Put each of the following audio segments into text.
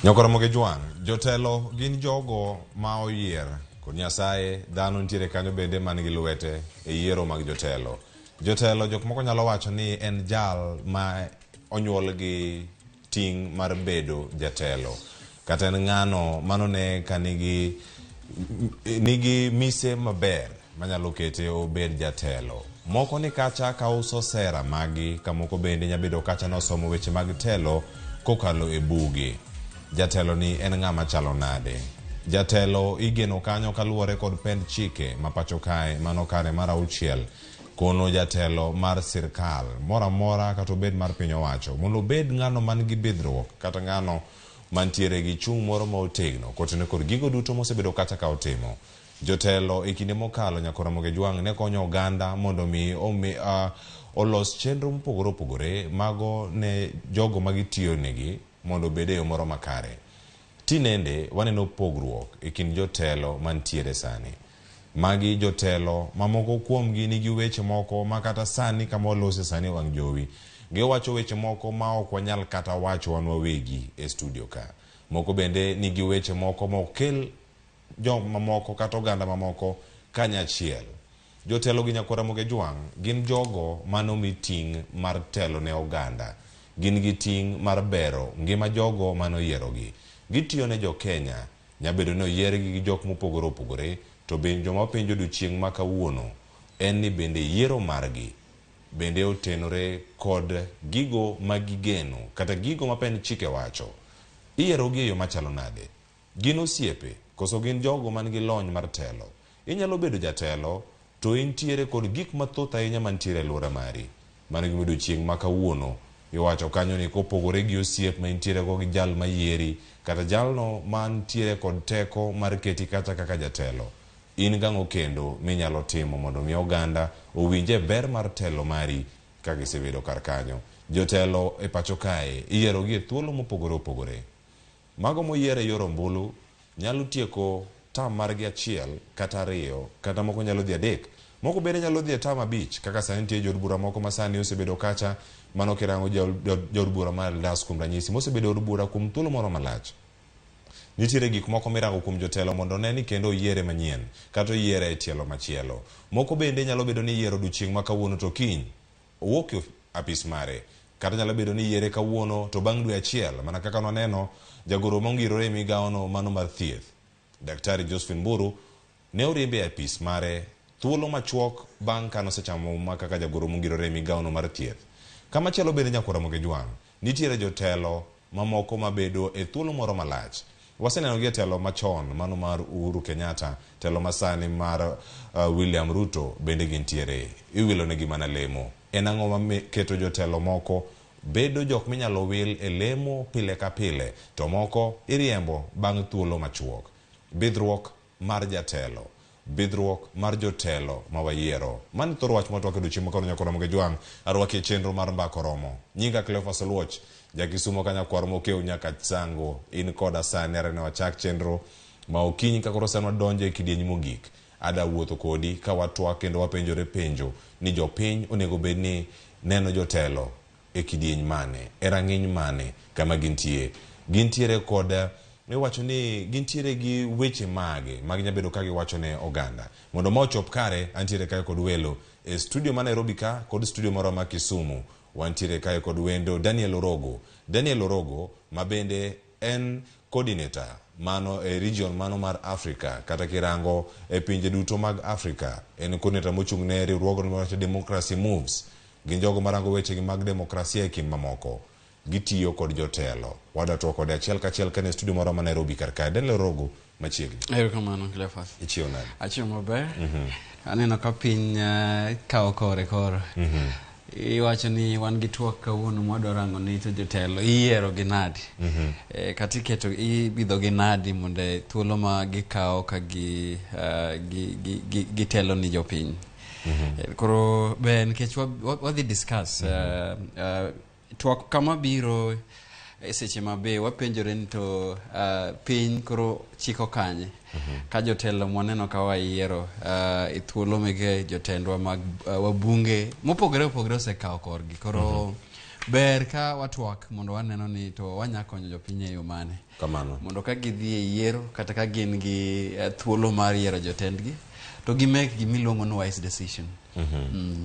Nyakoromo gi Jwang', jotelo gin jogo ma oyier kod Nyasaye, dhano nitiere kanyo bende man gi lwete e yiero mag jotelo. Jotelo jok moko nyalo wacho ni en jal ma onyuol gi ting' mar bedo jatelo. Kata en ng'ano manone ka nigi, nigi mise maber manyalo kete obed jatelo. Moko ni kacha ka uso sera magi, ka moko bende nyabedo kacha nosomo weche mag telo kokalo e buge. Jatelo ni en ng'ama chalo nade? Jatelo igeno kanyo kaluwore kod pend chike ma pacho kae mano kare mar auchiel kono jatelo mar sirkal moro amora kata obed mar piny owacho mondo obed ng'ano man gi bidhruok kata ng'ano mantiere gi chung' moro ma otegno kotenore kod gigo duto mosebedo kacha ka otimo. Jotelo e kinde mokalo nyaka Ramogi Jwang' ne konyo oganda mondo mi omi, olos chenro mopogore opogore mago ne jogo ma gitiyo negi mondo obed e yo moro makare. Tinende waneno pogruok e kind jotelo mantiere sani. Magi jotelo ma moko kuomgi nigi weche moko ma kata sani kama walose sani e wang' jowi, giwacho weche moko ma ok wanyal kata wacho wan wawegi e studio ka. Moko bende nigi weche moko ma ok kel jomamoko kata oganda mamoko kanyachiel. Jotelo gi Nyakwar Ramogi Jwang' gin jogo manomi ting' mar telo ne oganda. Gin gi ting' mar bero ngima jogo manoyierogi. Gitiyo ne jo Kenya. Nyabedo ni oyiergi gi jok mopogore opogore, to bende joma wapenjo odiochieng' ma kawuono en ni bende yiero margi bende otenore kod gigo ma gigeno kata gigo ma pend chike wacho. Iyierogi e yo machalo nade? Gin osiepe koso gin jogo man gi lony mar telo? Inyalo bedo jatelo to intiere kod gik mathoth ahinya mantiere e alwora mari. Mano gima odiochieng' ma kawuono iwacho kanyo ni kopogore gi osiep ma intiere go gi jal mayieri kata jalno mantiere kod teko mar keti kata kaka jatelo, in gang'o kendo minyalo timo mondo mi oganda owinje ber mar telo mari ka gisebedo kar kanyo. Jotelo e pacho kae iyierogi e thuolo mopogore opogore. Mago moyier e yor ombulu nyalo tieko tam margi achiel kata ariyo kata moko nyalo dhi adek. Moko bende nyalo dhi e tam abich kaka sani nitie jood bura moko ma sani osebedo kacha mano kirango jaod bura mar Eldas kuom ranyisi mosebedo e od bura kuom thuolo moro malach. Nitiere gik moko mirango kuom jotelo mondo one ni kendo oyiere manyien kata oyiere e tielo machielo. Moko bende nyalo bedo ni iyiero odiochieng' ma kawuono to kiny owuok e apis mare. Kata nyalo bedo ni iyiere kawuono to bang' dwe achiel mana kaka nwaneno jagoro mongirore e migawono mano mar thieth Daktari Josephine Mburu ne oriemb e apis mare thuolo machuok bang' ka nosechamo muma kaka jagoro mongirore e migawono mar thieth. Kamachielo bende Nyakwar Ramogi Jwang' nitiere jotelo mamoko mabedo e thuolo moro malach. Waseneno gi e telo machon mano mar Uhuru Kenyatta, telo masani mar William Ruto bende gintiere. Iwilo negi mana lemo. En ang'o maketo jotelo moko bedo jok minyalo wil e lemo pile ka pile to moko iriembo bang' thuolo machuok? Bidhruok mar jatelo. Bidhruok mar jotelo ma wayiero. Mano e thor wach mwatwak e odiochieng' ma kawuono Nyakwar Ramogi Jwang' arwaki e chenro mar Mbaka Oromo. Nyinga Cleophas Oluoch, ja Kisumo ka nyakwar Mokeu nyaka Tsango. In koda sani arene wachak chenro ma okinyi ka koro sani wadonjo e kidieny mogik. Ada wuotho kodi ka watwak kendo wapenjore penjo ni jopiny onego bed ni neno jotelo e kidieny mane, e rang'iny mane kama gintie. Gintiere kod iwacho ni gintiere gi weche mage ma ginya bedo ka giwacho ne oganda. Mondo ma ochop kare, antiere kae kod welo e studio ma Nairobi ka kod studio moro ma Kisumu. Wantiere kae kod wendo Daniel Orogo. Daniel Orogo ma bende en coordinator mano e region mano mar Africa kata kirango e pinje duto mag Africa. En coordinator mochung' ne riwruogno mar Democracy Moves. Gin jogo marango wechegi mag demokrasia e kind mamoko. Gitiyo kod jotelo. Wadwa twak kode achiel kachiel ka en e studio moro ma Nairobi kar kae. Daniel Orogo machiegni. Erokamano Cleophas. Ichiew nade? Achiew maber. Aneno ka piny kawo kore koro. Iwacho ni wan gi twak kawuono mwadwa rango ni to jotelo iyiero gi nadi. Kata iketo ibidho gi nadi mondo e thuolo ma gikawo ka gi, gi, gi, gi, gitelo ni jopiny. Koro ber nikech wadhi discuss twak kama biro e seche ma be wapenjore ni to piny koro chiko kanye ka jotelo mwaneno ka wayiero e thuolo mege jotendwa mag wabunge mopogore opogore osekawo korgi koro. Ber ka watwak mondo waneno ni to wanya konyo jopiny e yo mane. Kamano. Mondo ka gidhi e yiero kata ka gin gi thuolo mar yiero jotendgi to gi make gimiluongo ni wise decision.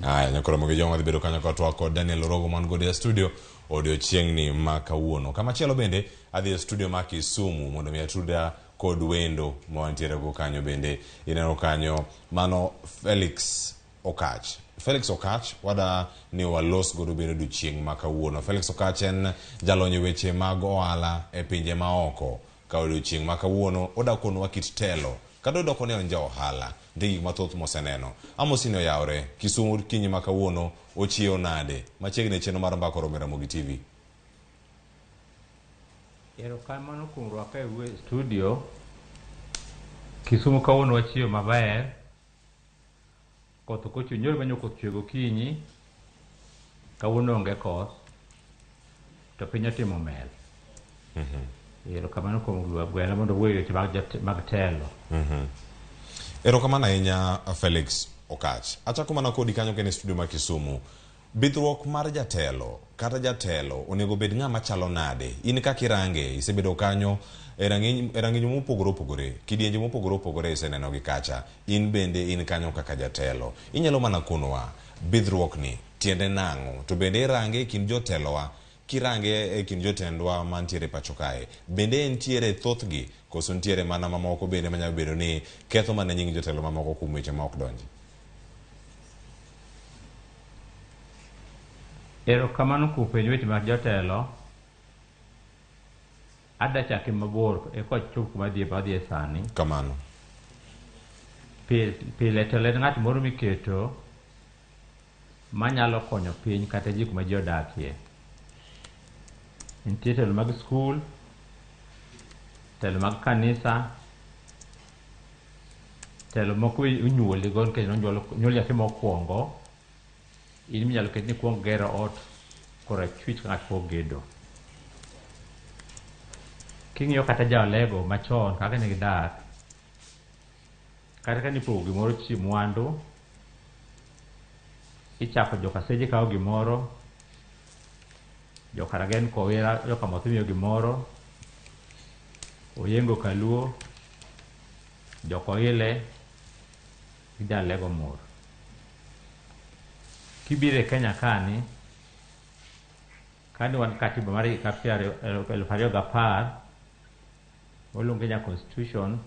Aya, nyakoro mogi jong'o dhi bedo kanyo ka twak kod Daniel Orogo man godo e studio odiochieng'ni ma kawuono. Kamachielo bende adhi e studio ma Kisumu mondo mi atuda kod wendo ma wantiere go kanyo bende. Ineno kanyo mano Felix Okach. Felix Okach wada ni walos godo bende odiochieng' ma kawuono. Felix Okach en jalony e weche mag ohala e pinje maoko. Ka odiochieng' ma kawuono oda konwa kit telo. Kata odoko ni en ja ohala, nitie gik mathoth moseneno. Amosi ni oyawre, Kisumu kinyi ma kawuono ochiewo nade? Machiegni e chenro mar Mbaka Oromo e Ramogi TV. Erokamano kuom rwaka e studio. Kisumu kawuono wachiewo maber. Koth ok ochwe, nyoro manyo koth chwe gokinyi. Kawuono onge koth. To piny otimo mel. Erokamano kuom gwela mondo wuoyo weche mag telo. Erokamano ahinya Felix Okach. Achako mana kodi kanyo kendo e studio ma Kisumu. Bidhruok mar jatelo kata jatelo onego bed ng'ama chalo nade? In kaka irange, isebedo kanyo e rang'iny mopogore opogore, kidienje mopogore opogore iseneno gi kacha. In bende in kanyo kaka jatelo. Inyalo mana konowa bidhruok ni tiende nang'o? To bende irange e kind jotelowa, kirange e kind jotendwa mantiere pacho kae, bende entiere thothgi koso nitiere mana mamoko bende manyalo bedo ni ketho mana nying jotelo mamoko kuom weche ma ok donji? Erokamano kuom penjo weche mag jotelo. Adwa chake mabor eka achop kuma adhiye sani. Kamano. Pile telo en ng'at moro miketo manyalo konyo piny kata ji kuma ji odakie. Nitie telo mag skul, telo mag kanisa, telo moko inyuoli go nikech nonyuol nyathi mokwongo, in minyalo ket ni ikuong ger ot korachwich ka ng'at pok gedo. King'iyo kata jaolego machon kaka ne gidak, kata ka nipogo gimoro chi mwandu, ichako joka Seje kawo gimoro, joka Ragen Kowira, joka Moth imiyo gimoro, Oyengo Kaluo, Jokoile gi Jalego Mor. Kibiro e Kenya kani, kani wan katiba mar higa 2010, waluongo Kenya Constitution,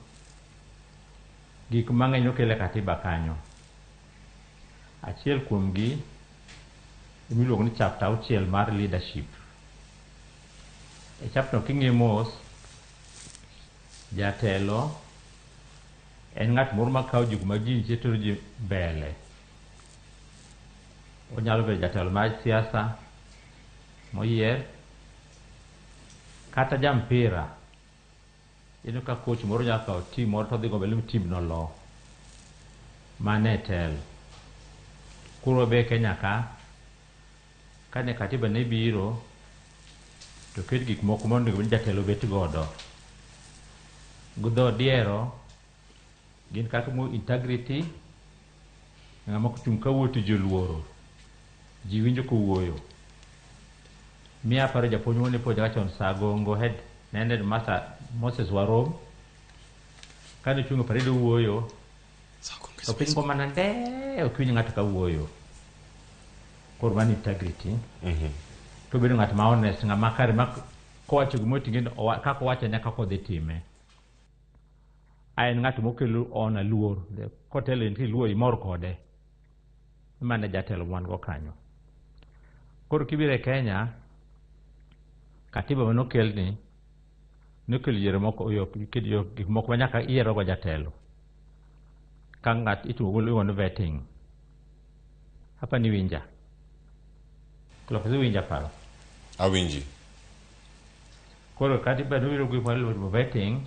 gik mang'eny okel e katiba kanyo. Achiel kuomgi imiluongo ni chapter 6 mar leadership. E chapter no king'iyo mos, jatelo en ng'at moro makawo ji kuma ji nitie tero ji mbele. Onyalo bedo jatelo mar siasa moyier, kata ja mpira. Ineno ka coach moro nyalo kawo team moro to odhi go mbele mi team no lo. Mano e telo. Koro wabe Kenya ka, kane katiba ne biro, to oket gik moko monego bed ni jatelo bet godo. Gi dho diero, gin kaka mo integrity, ng'ama kochung' kawuoyo to ji oluoro, ji winjo kowuoyo. Miyo aparo japuonj moro ne puonjowa chon Sagongo head, ne en headmaster Moses Warom. Kane ochung' e parade owuoyo, to piny go mana ndee, ok winj ng'ato kawuoyo. Koro mano integrity. To bedo ng'at ma honest, ng'ama kare ma kowacho gimoro ting'e ni kaka owacho nyaka kodhi time. A en ng'at mokelo ona luor, kotelo en tiluor imor kode. Mano e jatelo mwan go kanyo. Koro kibiro e Kenya, katiba manokelni, nokelo yiero moko, yo, yo, gik moko ma nyaka iyiero go jatelo. Ka ng'at itimo go iluongo ni vetting. Hapa ni winja. Klofis iwinja paro. Awinji. Koro katiba nobiro gi gik miluongo ni vetting,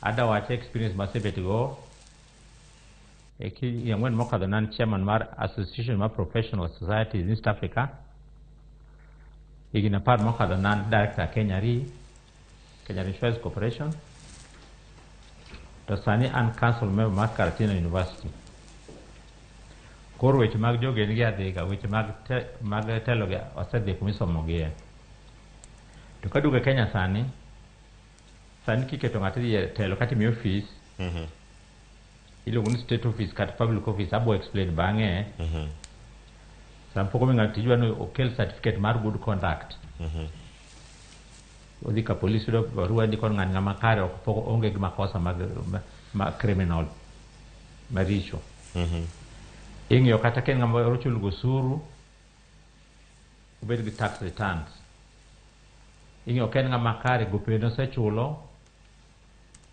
ada wacho experience masebet go. E higni ang'wen mokadho ne an chairman mar Association mar Professional Societies in East Africa. Higni 10 mokadho ne an director Kenya Re, Kenya Insurance Corporation. To sani an council member mar Karatina University. Koro weche mag jogen gi adhiga, weche mag mag telo gi osedhi kuma isomogie. To kaduogo e Kenya sani, sani kiketo ng'ato idhi e telo kata imiye ofis, iluongo ni state office kata public office, abo explain bang'e. Sama pok omi ng'ato tij idwa ni okel certificate mar good conduct. Odhi ka police yudo barua ndiko ni ng'ani ng'ama kare ok pok onge gi makosa mag ma criminal maricho. Ing'iyo kata ka en ng'ama ochulo go osuru, obed gi tax returns. Ing'iyo ka en ng'ama kare gope nosechulo,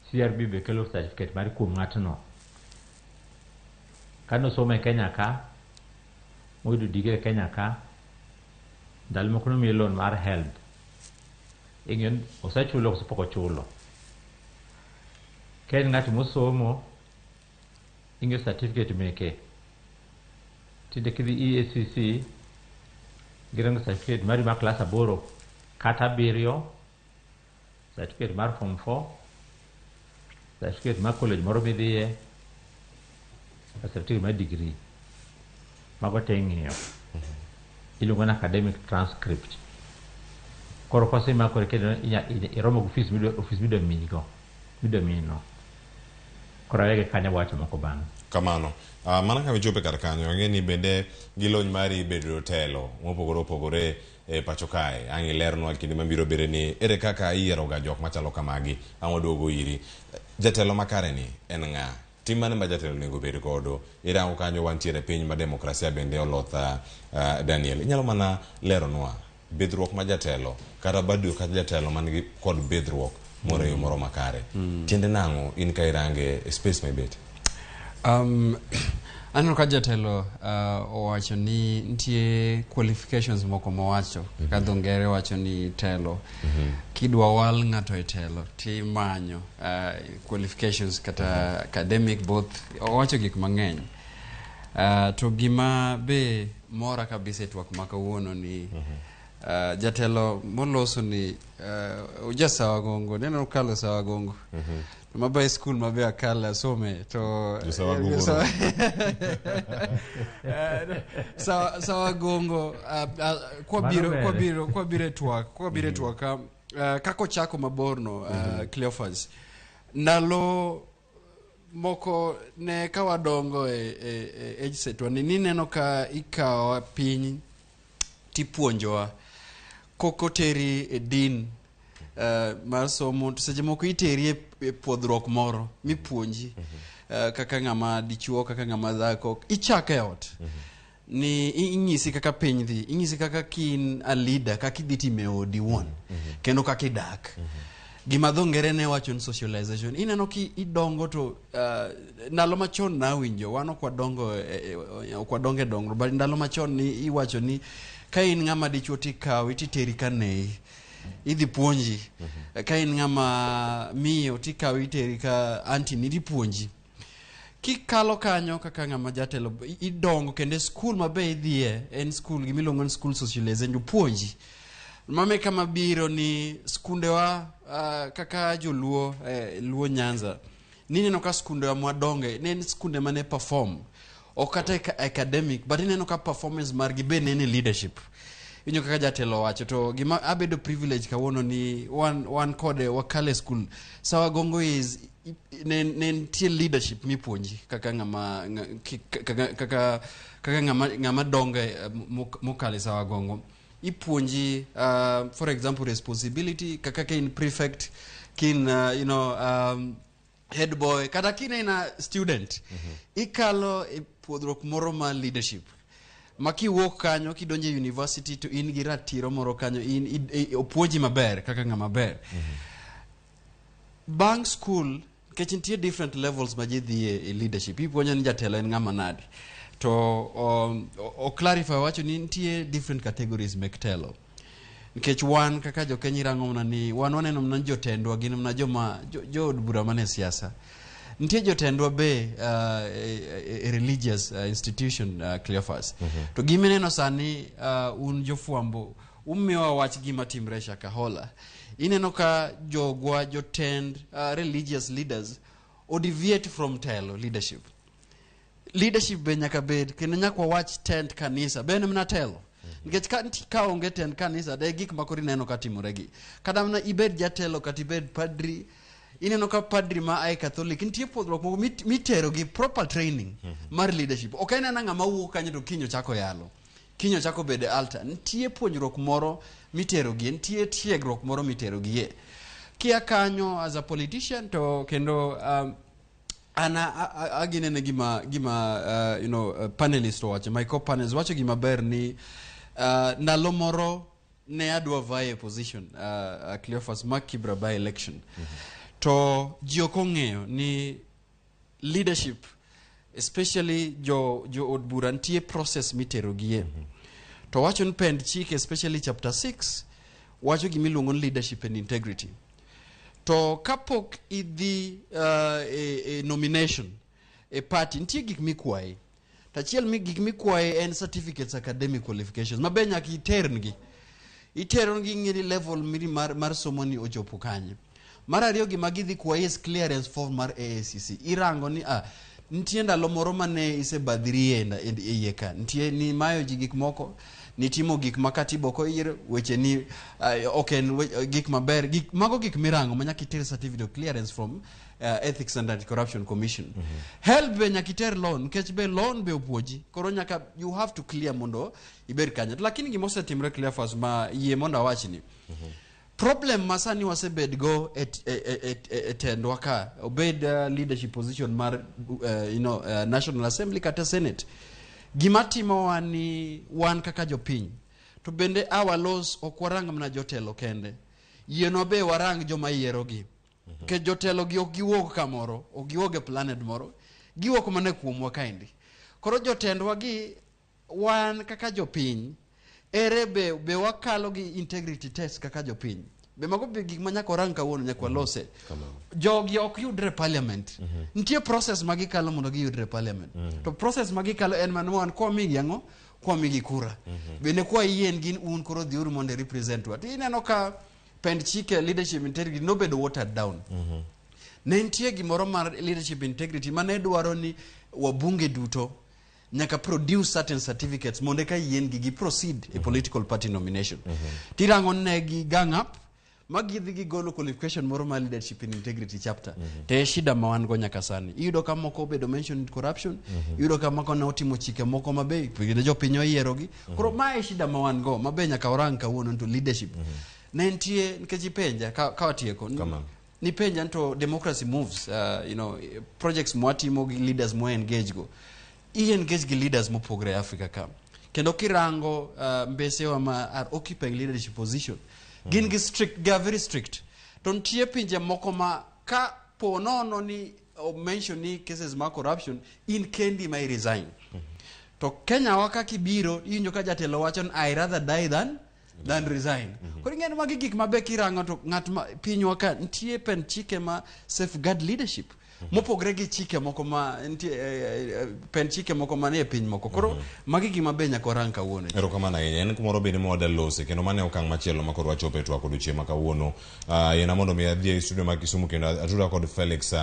CRB be kelo certificate mar kuom ng'atno. Kanosomo e Kenya ka, moyudo degree e Kenya ka, ndalo moko nomiye loan mar HELB. Ing'iyo ni osechulo koso pok ochulo. Ka en ng'at mosomo, ing'iyo certificate meke. Tinde kidhi EACC, girango certificate mari mar klas 8 kata 7, certificate mar form 4, certificate mar college moro midhiye, certificate mar degree. Mago te ing'iyo. Iluongo ni academic transcript. Koro kosemakore kendo iromo gi ofis midwa ofis midwa miyigo, midwa miyino. Koro awegi kanyo wacho moko bang'e. Kamano. Mana kama ichope kar kanyo, ang'e ni bende gi lony mari bedo telo mopogore opogore e pacho kae. Ang' ilernwa kinde mabiro bende ni ere kaka iyiero ga jok machalo kamagi. Ang' waduogo iri. Jatelo makare ni en ng'a? Tim mane ma jatelo onego bed godo? Irango kanyo wantiere e piny ma demokrasia bende oloth Daniel. Inyalo mana leronwa bidhruok ma jatelo kata bado kata jatelo man gi kod bidhruok moro e yo moro makare. Tiende nang'o in ka irange e space ma ibete? Aneno ka jatelo owacho ni nitie qualifications moko mowacho kaka dho ngere wacho ni telo kidwa wal ng'ato e telo timanyo qualifications kata academic both owacho gik mang'eny to gima be mora kabisa e twak ma kawuono ni jatelo moloso ni oja Sawagongo neno okalo Sawagongo to mabe e skul mabe akale asome to Jo Sawagongo Sawagongo kwabiro Mano ber. kwabiro e twak ka kaka ochako mabor no Cleophas ndalo moko ne ka wadongo e age set wa ni nineno ka ikawa piny tipuonjowa kokoteri e din mar somo to seche moko iteri e puodhruok moro mipuonji kaka ng'ama dichuo kaka ng'ama dhako ichako e ot ni inyisi kaka piny dhi inyisi kaka kin a leader kaka idhi timo e odi wuon kendo kaka idak gima dho ngere ne wacho ni socialization ineno ki idongo to ndalo machon nawinjo wan ok wadongo ok wadongo e dongruok but ndalo machon ni iwacho ni ka in ng'ama dichuo tikawi titeri ka nei idhi puonji ka in ng'ama miyo tikawi iteri ka aunty ni tipuonji kikalo kanyo kaka ng'ama jatelo idongo kendo e skul mabe idhiye en skul gimiluongo ni school socialization jopuonji mame kama biro ni skundewa kaka joluo luo Nyanza nineno ka skundewa mwadonge ne en skunde mane perform ok kata academic but ineno ka performance margi be ne en e leadership inyo kaka jatelo wacho to gima abedo privilege kawuono ni wan kode wakale school Sawagongo is ne nitie leadership mipuonji kaka ng'ama kaka ng'ama dongo mokalo e Sawagongo ipuonji for example responsibility kaka ka in prefect kin head boy kata kin in a student ikalo e puodhruok moro mar leadership ma kiwuok kanyo kidonjo e university to in gi ratiro moro kanyo in opuonji maber kaka ng'ama ber bang' school nikech nitie different levels ma ji dhiye e leadership ipuonjo ni jatelo en ng'ama nade to o clarify wacho ni nitie different categories mek telo nikech wan kaka jokenya irango mana ni wan waneno mana ni jotendwa gin mana joma jood bura mane siasa nitie jotendwa be e religious institution Cleophas to gimineno sani un jofwambo umiyowa wach gima timre Shakahola ineno ka jogwa jotend religious leaders o deviate from telo leadership. Leadership be nyaka bed kendo nyaka wawach tend kanisa be en mana telo. Nikech ka onge tend kanisa de gik ma koro ineno ka timore gi. Kata mana ibed jatelo kata ibed padri, ineno ka padri ma ae Catholic nitie puonjruok moko mitero gi proper training mar leadership. Ok en ana ng'ama wuok kanyo to kiny ochako yalo. Kiny ochako bedo e altar. Nitie puonjruok moro mitero gie, nitie tiegruok moro mitero gie. Kia kanyo as a politician to kendo an aginene gima panelist owacho, my co-panelist wacho gima ber ni ndalo moro ne adwa vie position Cleophas mar Kibra by election. To ji ok ong'eyo ni leadership especially jo od bura nitie process mitero gie. To wacho ni pend chike especially chapter 6 wacho gima iluongo ni leadership and integrity. To kapok idhi e nomination e party nitie gik mikwaye. To achiel mi gik mikwaye en certificates academic qualifications ma be nyaka iterngi. Iterongi ing'e ni level miri mar somo ni ochopo kanye. Mar ariyo gima gidhi kwayi is clearance form mar AACC. Irango ni nitie ndalo moro mane isebadhiri e iye ka. Nitie ni mayo ji gik moko, nitimo gik ma katiba ok oyier, weche ni ok en gik maber. Mago gik mirango ma nyaka iter certificate of clearance from Ethics and Anti-Corruption Commission. HELB be nyaka iter loan, nikech be loan be opuoji. Koro nyaka you have to clear mondo ibed kanyo. Lakini gima osetimore Cleophas ma yie mondo awachni. Problem ma sani wasebed go e tendwa ka obed leadership position mar National Assembly kata Senate. Gima timowa ni wan kaka jopiny to bende our laws ok warang mana jotelo kende. Yienwa be warang joma yierogi. Nikech jotelo gi ok giwuog kamoro, ok giwuog e planet moro, giwuok mana kuomwa kaendi. Koro jotendwa gi wan kaka jopiny ere be wakalo gi integrity test kaka jopiny. Be mago be gik ma nyaka warang kawuono nyaka walose. Jogi ok yudre e parliament. Nitie process ma gikalo mondo giyudre e parliament. To process ma gikalo en mana wan kwamigi ang'o? Kwamigi kura. Bende kwa yien gin un koro dhiuru mondo i represent wa. To ineno ka pend chike leadership integrity nobedo watered down. Ne nitie gimoro mar leadership integrity mane dwaro ni wabunge duto nyaka produce certain certificates mondo eka yien gi proceed e political party nomination. Tirango ne gi gang up ma gidhi gigolo qualification moro mar leadership in integrity chapter. To e shida ma wan go nyaka sani. Iyudo ka moko obedo mentioned in corruption, iyudo ka moko ne otimo chike moko mabe, bende jopiny oyierogi. Koro ma e shida ma wan go, mabe nyaka warang kawuono to leadership. Ne nitie, nikech ipenja, ka watieko. Nipenja to democracy moves, projects mwatimo gi leaders mwa engage go. I engage gi leaders mopogore e Africa ka. Kendo kirango mbesewa ma are occupying leadership position, gin gi strict, they are very strict. To nitie pinje moko ma ka po nono ni mention ni cases ma corruption, in kendi ma i resign. To Kenya wa kaka ibiro, iwinjo ka jatelo wacho ni I rather die than resign. Koro ing'e ni magi gik mabe kirango to ng'at ma pinywa ka nitie pend chike ma safeguard leadership. Mopogre gi chike moko ma nitie pend chike moko manie piny moko. Koro magi gima be nyaka warang kawuono. Erokamano ahinya. En kumoro bende ma lose kendo mane okang' machielo ma koro wachopo e twak odiochieng' ma kawuono. Yiena mondo mi adhi e studio mar Kisumu kendo atuda kod Felix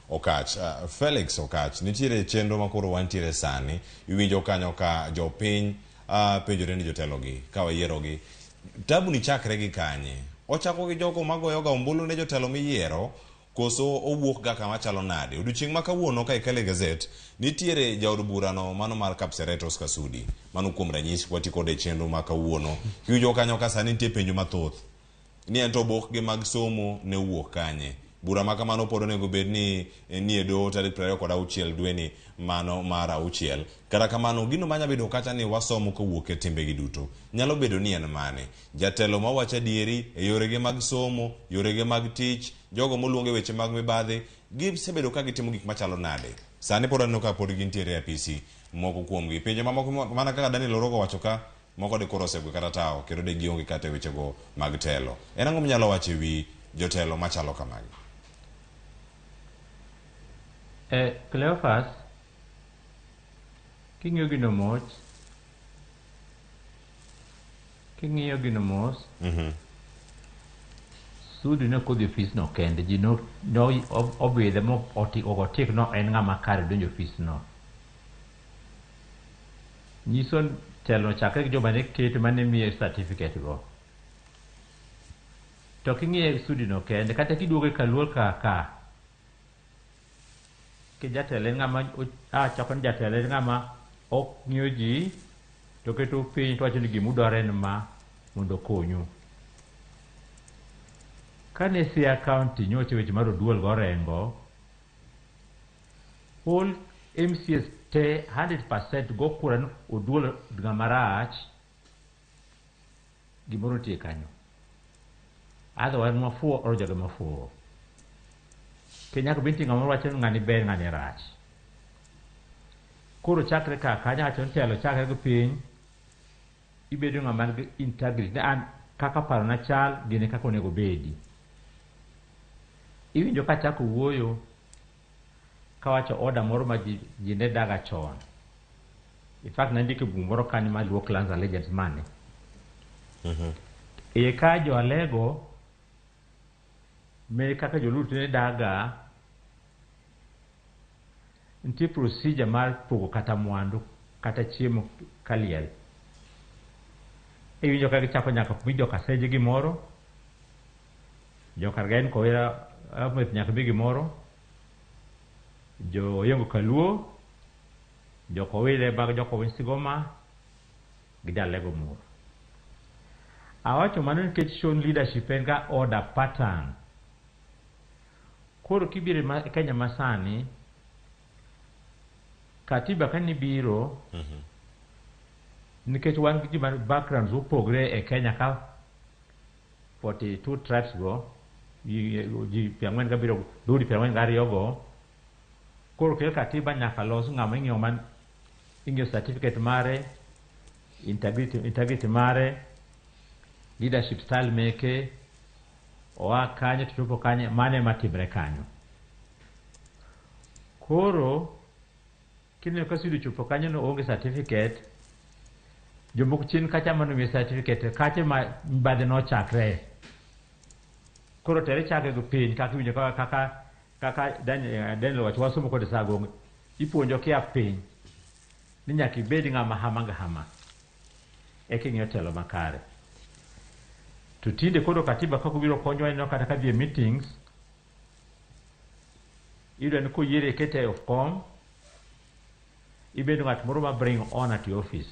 Okach. Felix Okach, nitiere chenro ma koro wantiere sani. Iwinjo kanyo ka jopiny penjore ni jotelogi ka wayierogi. Tabu ni chakre gi kanye? Ochako gi jogo magoyoga ombulu ne jotelo miyiero koso owuok ga kama chalo nade? Odiochieng' ma kawuono ka ikale gazet, nitiere jaod burano mano mar Kapseret Oscar Sudi. Mano kuom ranyisi kwati kode e chenro ma kawuono. Kiwinjo kanyo ka sani nitie penjo mathoth. Ni en to obokgi mag somo ne owuok kanye? Bura ma kamano pod onego bed ni nie doho tarik 26 dweni mano mar 6. Kata kamano gino manya bedo kacha ni wasomo kowuok e timbegi duto. Nyalo bedo ni en mane? Jatelo mawacho adieri e yorege mag somo, yorege mag tich, jogo moluonge weche mag mibadhi, gisebedo ka gitimo gik machalo nade? Sani pod aneno ka pod gintiere e apisi moko kuomgi. Pinje mamoko mana kaka Daniel Orogo wacho ka, moko de koro osegwe kata tawo, kendo de gionge kata e wechego mag telo. En ang'o minyalo wacho e wi jotelo machalo kamagi? Cleophas, king'iyo gino mos, Sudi ne ok odhi ofis no kende, ji no obidhe mo ogo tik no en ng'ama kare donjo ofis no. Nyiso telo chakre gi joma ne kete mane miye certificate go. To king'iye Sudi no kende, kata kiduogo e kaluo ka ka, ki jatelo en ng'ama achako ni jatelo en ng'ama ok ng'iyo ji to keto piny to wacho ni gimudwaro en ma mondo okonyu. Kane Siaya County nyocha weche mar Oduol go Orengo, all MCAs te 100% go kura ni Oduol ng'ama rach, gimoro nitie kanyo. Otherwise mafuo or joge mafuo. Kendo nyaka bed nitie ng'ama wacho ni ng'ani ber ng'ani rach. Koro chakre ka kanyo awacho ni telo chakre gi piny, ibedo ng'ama nigi integrity. Ni an kaka parona chal, gini kaka onego bedi. Iwinjo kachako wuoyo, kawacho order moro ma ji ne daga chon. In fact, nandiko e buk moro kanyo ma Luo Clans Allegiance mane. Iye ka jo Alego, me kaka Joluo ne daga, nitie procedure mar pogo kata mwandu, kata chiemo kaliel. Iwinjo ka gichako nyaka mi jokaseje gimoro, jokargen kowira Ahmed nyaka mi gimoro, jo Oyengo Kaluo, jokowile mag jokowiny Sigoma, gi Jalego Mur. Awacho mano nikech shown leadership en ga order pattern. Koro kibiro e Kenya masani, katiba kanibiro, nikech wan gi ji ma backgrounds mopogre e Kenya ka 42 tribes go, ji 47, dhoudi 42 go, koro kel katiba nyaka los ng'ama ing'iyo man ing'iyo certificate mare, integrity mare, leadership style meke, oa kanye to chopo kanye, mane matimre kanyo. Koro kineno ka Sudi ochopo kanyo no onge certificate, jomoko chien kacha mane omiye certificate kacha ma mibadhi nochakre. Koro tere chake gi piny kaka iwinjo kaka Daniel wacho wasomo kode sa gong ipuonjo kia piny ni nyaka ibed ng'ama hama gi hama eka ing'iyo telo makare. To tinde koro katiba kaka obiro konyowa ineno kata ka dhi e meetings iyudo ni koyiere ikete e kom ibedo ng'at moro ma bring honor to your office.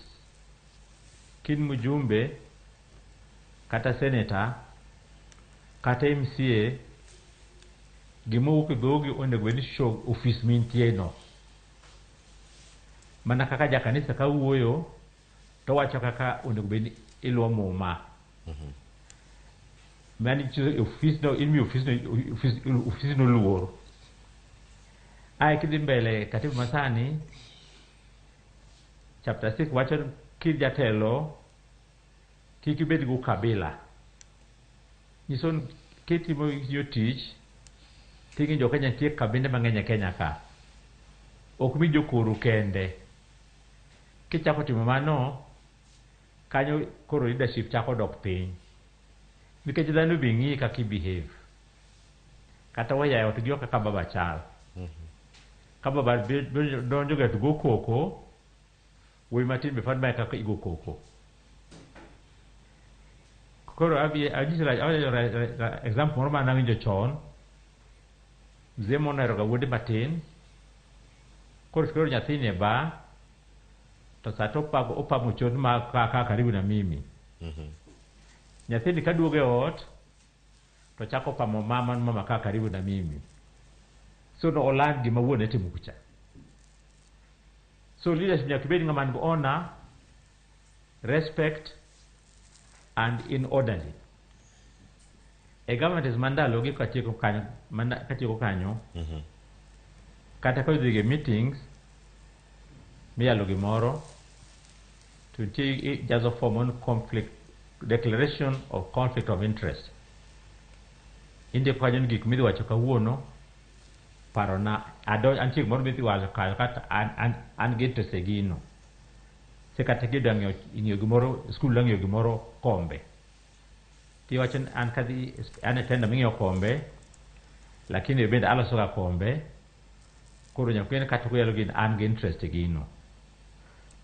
Kin mjumbe kata senator kata MCA gima wuok e dhogi onego bed ni show office mintie no. Mana kaka jakanisa ka wuoyo to wacho kaka onego bed ni iluwo muma. Mani nyiso office no imiyo office no luor. Ae kidhi mbele katiba masani chapter 6 wacho ni ki jatelo kik ibed gi ukabila. Nyiso ni kitimo yo tich ting'e jo Kenya nitie kabinde mang'eny e Kenya ka. Ok mi jokoru kende. Kichako timo mano, kanyo koro leadership chako dok piny. Nikech dhano be ng'iyi kaka i behave. Kata waya ot gi kaka baba chal. Ka baba donjo ga to go koko, wuoyi matin be fad mae kaka igo koko. Koro abi anyisi example moro mane awinjo chon. Mzee moro nohero ga wuode matin. Koro koro nyathini e bar, to sa to opamo chon ma ka karibu na mimi. Nyathini kaduogo e ot, to chako pamo mama mama ka karibu na mimi. So no oland gima wuone timo kucha. So leadership nyaka ibed ng'ama nigi honor, respect, and in orderly. E government mandalogi katieko kanyo, katieko kanyo, kata ka idhi e meetings, miyalo gimoro, to nitie ijazo form on conflict, declaration of conflict of interest. Indiko kanyo ni gik midhi wacho kawuono, parona, antie gimoro midhi wacho kanyo kata an gi interest e gino. Se kata kidwa ng'iewo gimoro, skul dwa ng'iewo gimoro kombe. Tiwacho ni an kadhi, an e tenda ming'iewo kombe, lakini bende aloso ga kombe, koro nyaka kata kuyalo gino an gi interest e gino.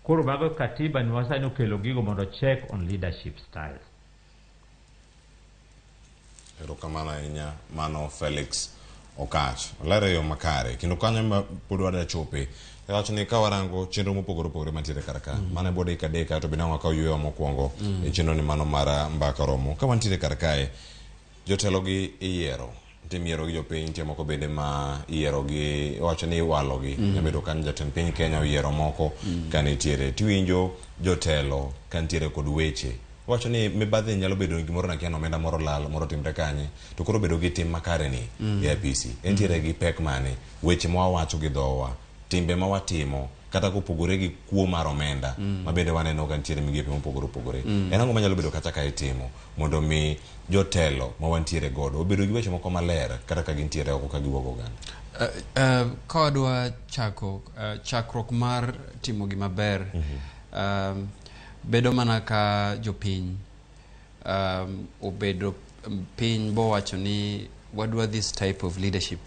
Koro mago katiba ni wasani okelo gigo mondo check on leadership styles. Erokamano ahinya mano Felix Okach. Olero e yo makare kendo kanyo ma pod wadwa chope. Wach ni ka warango chenro mopogore opogore mantiere kar ka. Mano e bwo dakika adek kaeto bende ang' wakaw yueyo mokwongo e chenro ni mano mar mbaka romo. Ka wantiere kar kae, jotelo gi iyiero. Nitie miyiero gi jopiny, nitie moko bende ma iyiero gi iwacho ni iwalo gi. Nyalo bedo kanyo jatend piny Kenya oyiero moko ka nitiere. Tiwinjo jotelo ka nitiere kod weche. Iwacho ni mibadhi nyalo bedo gimoro nakia ni omenda moro lal, moro timre kanye. To koro bedo gi tim makare ni e apisi. Entiere gi pek mane? Weche ma wawacho gi dhowa, timbe ma watimo, kata kopogore gi kuo mar omenda ma bende waneno ka nitiere migepe mopogore opogore. En ang'o manyalo bedo kata ka itimo mondo mi jotelo ma wantiere godo obedo gi weche moko maler kata ka gintiere oko ka giwuogo oganda? Ka wadwa chako chakruok mar timo gima ber bedo mana ka jopiny obedo piny bowacho ni wadwa this type of leadership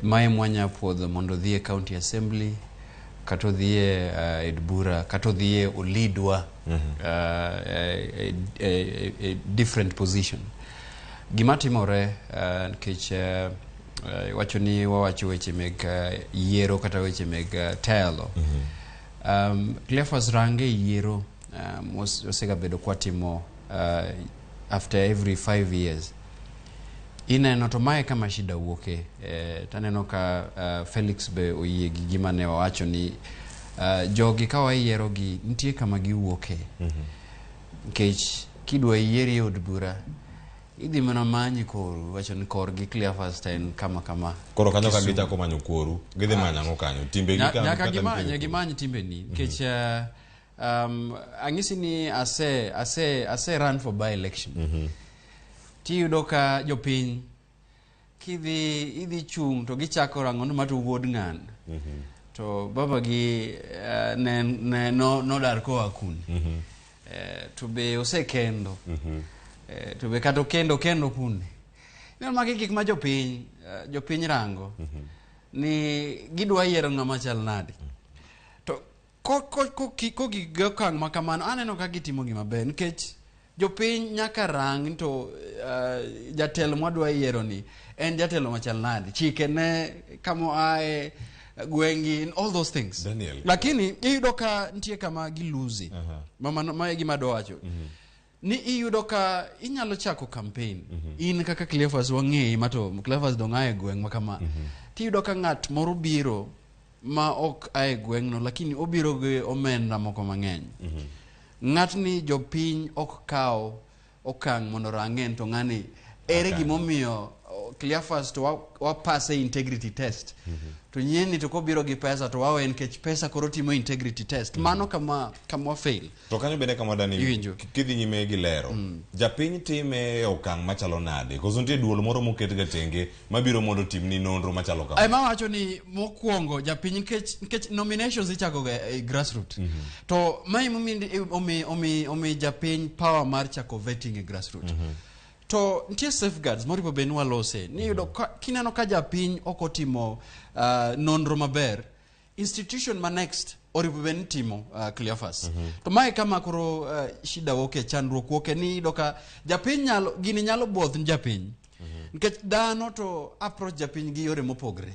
mae mwanya puodho mondo odhi e county assembly kata odhi e od bura kata odhi e olidwa e different position. Gima timore nikech iwacho ni wawacho weche meg yiero kata weche meg telo. Cleophas range yiero osegabedo kwatimo after every 5 years. Ineno to mae kama shida wuoke. Taneno ka Felix be oyie gi gima ne wawacho ni jogi ka wayiero gi nitie kama giwuoke. Nikech kidwa yieri e od bura idhi mana manyi koru wacho ni korgi Cleophas to en kama kama. Koro kanyo ka gichako manyo koru, gidhi manyo ang'o kanyo? Timbegi ka Nyaka kata gimany, nitiere gimany timbeni nikech ang'isi ni ase run for by election. Tiyudo ka jopiny kidhi idhi chung' to gichako rango ni ma to wuod ng'ani. To babagi ne no, nodar koa kune. To be osekendo. To be kata okendo kendo kune. Ineno magi gik ma jopiny rango. Ni gidwa yiero ng'ama chal nade. To ko gi okang' ma kamano aneno ka gitimo gima ber nikech jopiny nyaka rang to jatelo mwadwa yiero ni en jatelo machal nade, chike ne kama oaye, gweng'i, all those things. Daniel. Lakini iyudo ka nitie kama giluzi. Ma e gima adwa wacho. Ni iyudo ka inyalo chako campaign. In kaka Cleophas wang'eyi ma to Cleophas dong' ae gweng' ma kama. Tiyudo ka ng'at moro biro ma ok ae gweng'no lakini obiro gi omenda moko mang'eny. Ng'atni jopiny ok kaw okang' mondo orang'en to ng'ani ere gimomiyo Cleophas to wapase integrity test. To nyieni to kobiro gi pesa to wawe nikech pesa koro timo integrity test. Mano kama fail. To kanyo bende kama dani Iwinjo. Kidhi nyime gi lero. Japiny time e okang' machalo nade? Koso nitie duol moro moket ga tenge mabiro mondo timni nonro machalo kama? Ema wacho ni mokwongo japiny nikech nominations ichako ga e grassroot. To mae omi japiny power mar chako vetting e grassroot. To nitie safeguards moripo bed ni walose. Ni yudo kineno ka japiny ok otimo nonro maber, institution ma next oripo bed ni timo Cleophas. To mae kama koro shida wuoke, chandruok wuoke ni iyudo ka japiny nyalo, gini nyalo both ni japiny. Nikech dhano to approach japiny gi yore mopogre.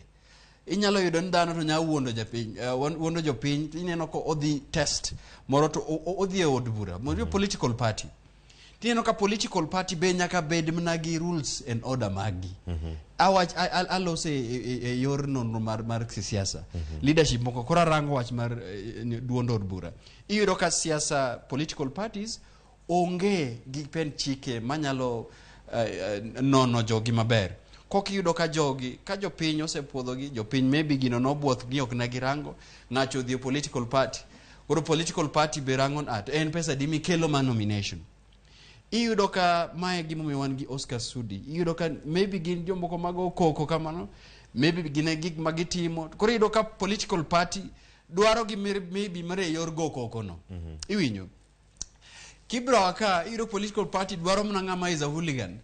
Inyalo yudo ni dhano to nyalo wuondo japiny, wuondo jopiny, ineno ko odhi test moro to odhi e od bura, moro political party. Tineno ka political party be nyaka bed mana gi rules and order maggi. Awach alose e yor nonro mar siasa. Leadership moko koro arango wach mar duond od bura. Iyudo ka siasa political parties onge gi pen chike manyalo nono jogi maber. Kok iyudo ka jogi, ka jopiny osepuodhogi, jopiny maybe gino nobuoth gi ok ne girango, ng'acho odhi e political party. Koro political party be rango at en pesa di mikelo ma nomination. Iyudo ka mae gimomiyo wan gi Oscar Sudi. Iyudo ka maybe gin jomoko mago koko kamano, maybe gin e gik ma gitimo. Koro iyudo ka political party dwaro gi maybe mar e yor go koko no. Iwinjo? Kibro ka iyudo political party dwaro mana ng'ama is a hooligan.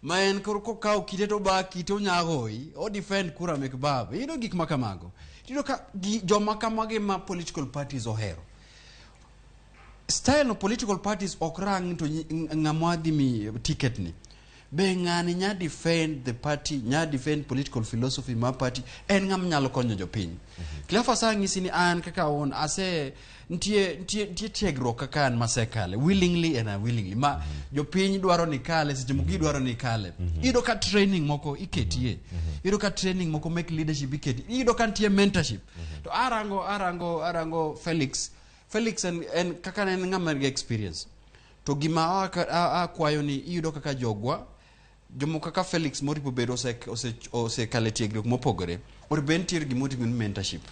Ma en koro kokawo kite to ba kite onyagoyi, o defend kura mek baba. Iyudo gik ma kamago. Iyudo ka joma kamagi ma political parties ohero. Style no political parties ok rang to ng'ama dhi mi ticket ni. Be ng'ani nya defend the party, nya defend political philosophy mar party, en ng'ama nyalo konyo jopiny. Cleophas anyisi ni an kaka awuon ase nitie tiegruok kaka an masekale willingly and unwillingly ma jopiny dwaro ni kale seche moko gidwaro ni kale. Iyudo ka training moko iketie. Iyudo ka training moko mek leadership iketie. Iyudo ka nitie mentorship. To arango Felix. Felix en kaka ne en ng'ama nigi experience. To gima akwayo ni iyudo kaka jogwa jomoko kaka Felix moripo bedo osekale tiegruok mopogore. Or be nitiere gima iluongo ni mentorship.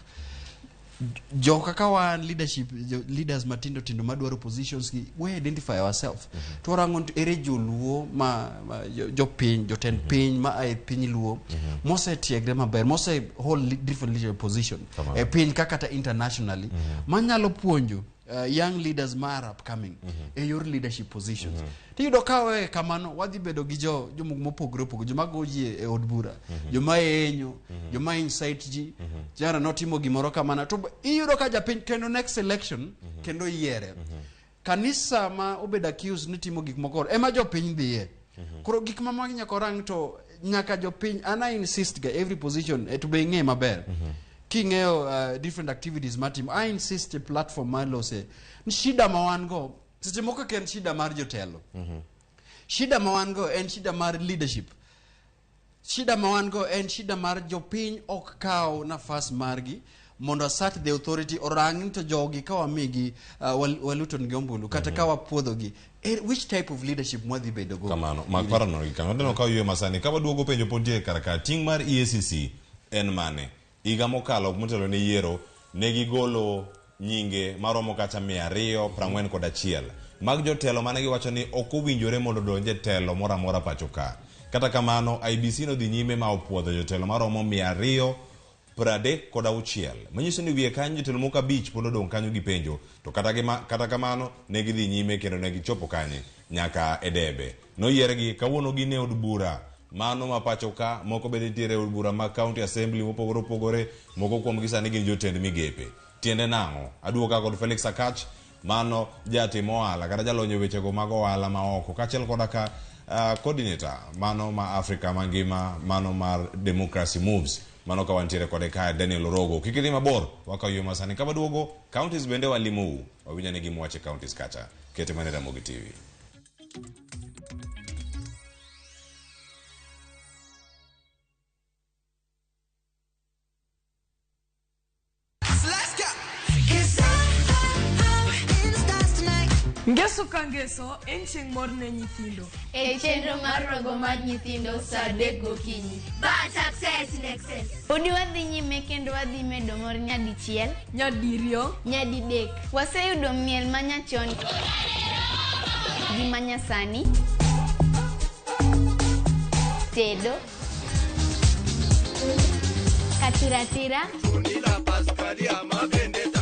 Jo kaka wan leadership leaders matindo tindo madwaro positions gi, we identify ourselves. To warango ni ere joluo ma jopiny, jotend piny ma ae piny luo mosetiegre maber, mose hold different leadership position e piny kaka kata internationally manyalo puonjo young leaders ma are upcoming e yor leadership positions. Tiyudo ka we kamano wadhi bedo gi jomoko mopogore opogore, joma go ji e od bura, joma enyo, joma incite ji, jara notimo gimoro kamano. To iyudo ka japiny kendo next election kendo yiere. Kanisa ma obedo accused ni timo gik moko ema jopiny dhiye. Koro gik ma magi nyaka orang to nyaka jopiny, an I insist ga every position to be ing'e maber. King'eyo different activities matimo, I insist e platform mar lose. Ni shida ma wan go, seche moko ok en shida mar jotelo. Shida ma wan go en shida mar leadership. Shida ma wan go en shida mar jopiny ok kaw nafas margi mondo assert the authority orang ni to jogi ka wamigi waluto nigi ombulu kata ka wapuodhogi. Which type of leadership mwadhi bedo go? Kamano, mak paro no gi kanyo. Aneno ka oywe masani. Ka waduogo penjo pod nitie kar ka. Ting' mar EACC en mane? Higa mokalo motelo ne yiero, ne gigolo nyinge maromo kacha 241 mag jotelo mane giwacho ni ok owinjore mondo odonj e telo moro amora pacho ka. Kata kamano, IEBC nodhi nyime ma opuodho jotelo maromo 236. Manyiso ni wiye kanyo jotelo moko 5 pod odong' kanyo gi penjo. To kata kamano ne gidhi nyime kendo ne gichopo kanye nyaka e debe. Noyiergi kawuono gin e od bura mano ma pacho ka, moko bende nitiere e od bura mag county assembly mopogore opogore, moko kuomgi sani gin jotend migepe. Tiende nang'o? Aduogo ka kod Felix Akach, mano jatim ohala kata jalony e wechego mag ohala ma oko, kaachiel koda ka coordinator mano ma Africa mangima, mano mar Democracy Moves, mano ka wantiere kode kae Daniel Orogo. Kik idhi mabor, wakaw ywe masani. Ka waduogo, counties bende walimou. Wawinj ane gima wacho e counties kacha. Kete mana e Ramogi TV. Ngeso ka ngeso en chieng' mor ne nyithindo. E chenro mar rogo mar nyithindo saa 3 gokinyi. Bad success in excess. Podi wadhi nyime kendo wadhi medo mor nyadichiel, Nyadiriyo, nyadidek. Waseyudo miel manyachon gi manyasani, tedo, katiratira,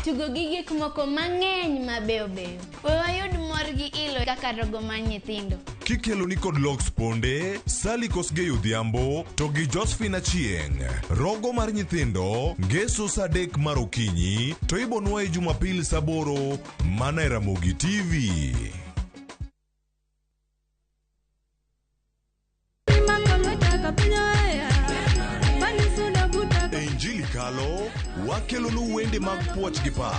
tugo gi gik moko mang'eny mabeyo beyo. We wayud mor gi ilo kaka rogo mar nyithindo. Kikelo ni kod Lox Ponde, Sally Kosgei Odhiambo to gi Josephine Achieng'. Rogo mar nyithindo ngeso saa 3 mar okinyi to ibonwa e Jumapil saa 8 mana e Ramogi TV. Injili kalo wakelonu wende mag puoch gi pak.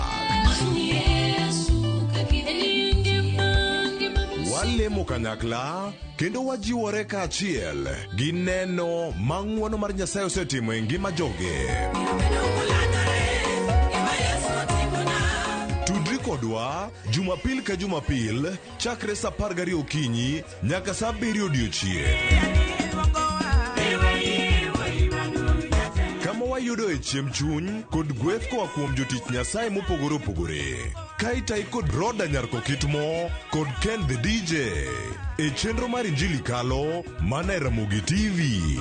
Walemo kanyakla kendo wajiwore kaachiel gi neno ma ng'wono mar Nyasaye osetimo e ngima joge. Tudri kodwa Jumapil ka Jumapil chakre saa 12 okinyi nyaka saa 7 odiechieng'. Kama wayudoe chiemb chuny kod gweth koa kuom jotich Nyasaye mopogore opogore. Ka itai kod Roda Nyar Kokitmo kod Ken the DJ e chenro mar Injili kalo mana e Ramogi TV.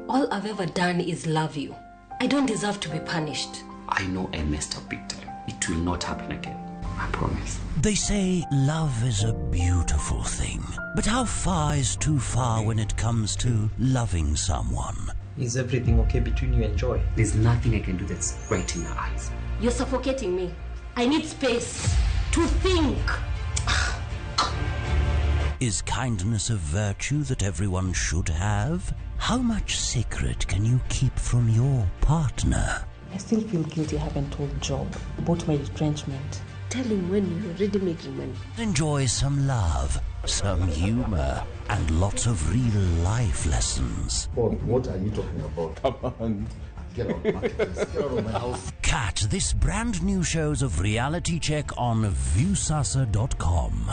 All I've ever done is love you. I don't deserve to be punished. I know I messed up big time. It will not happen again. I promise. They say love is a beautiful thing, but how far is too far when it comes to loving someone? Is everything okay between you and Joy? There's nothing I can do that's right in her eyes. You're suffocating me. I need space to think. Is kindness a virtue that everyone should have? How much secret can you keep from your partner? I still feel guilty I haven't told Job about my retrenchment. Tell him when you're already making money. Enjoy some love, some humor, and lots of real life lessons. Paul, what are you talking about? Come on. Get out, Marcus. Get out of my house. Catch this brand new shows of Reality Check on Viusasa.com.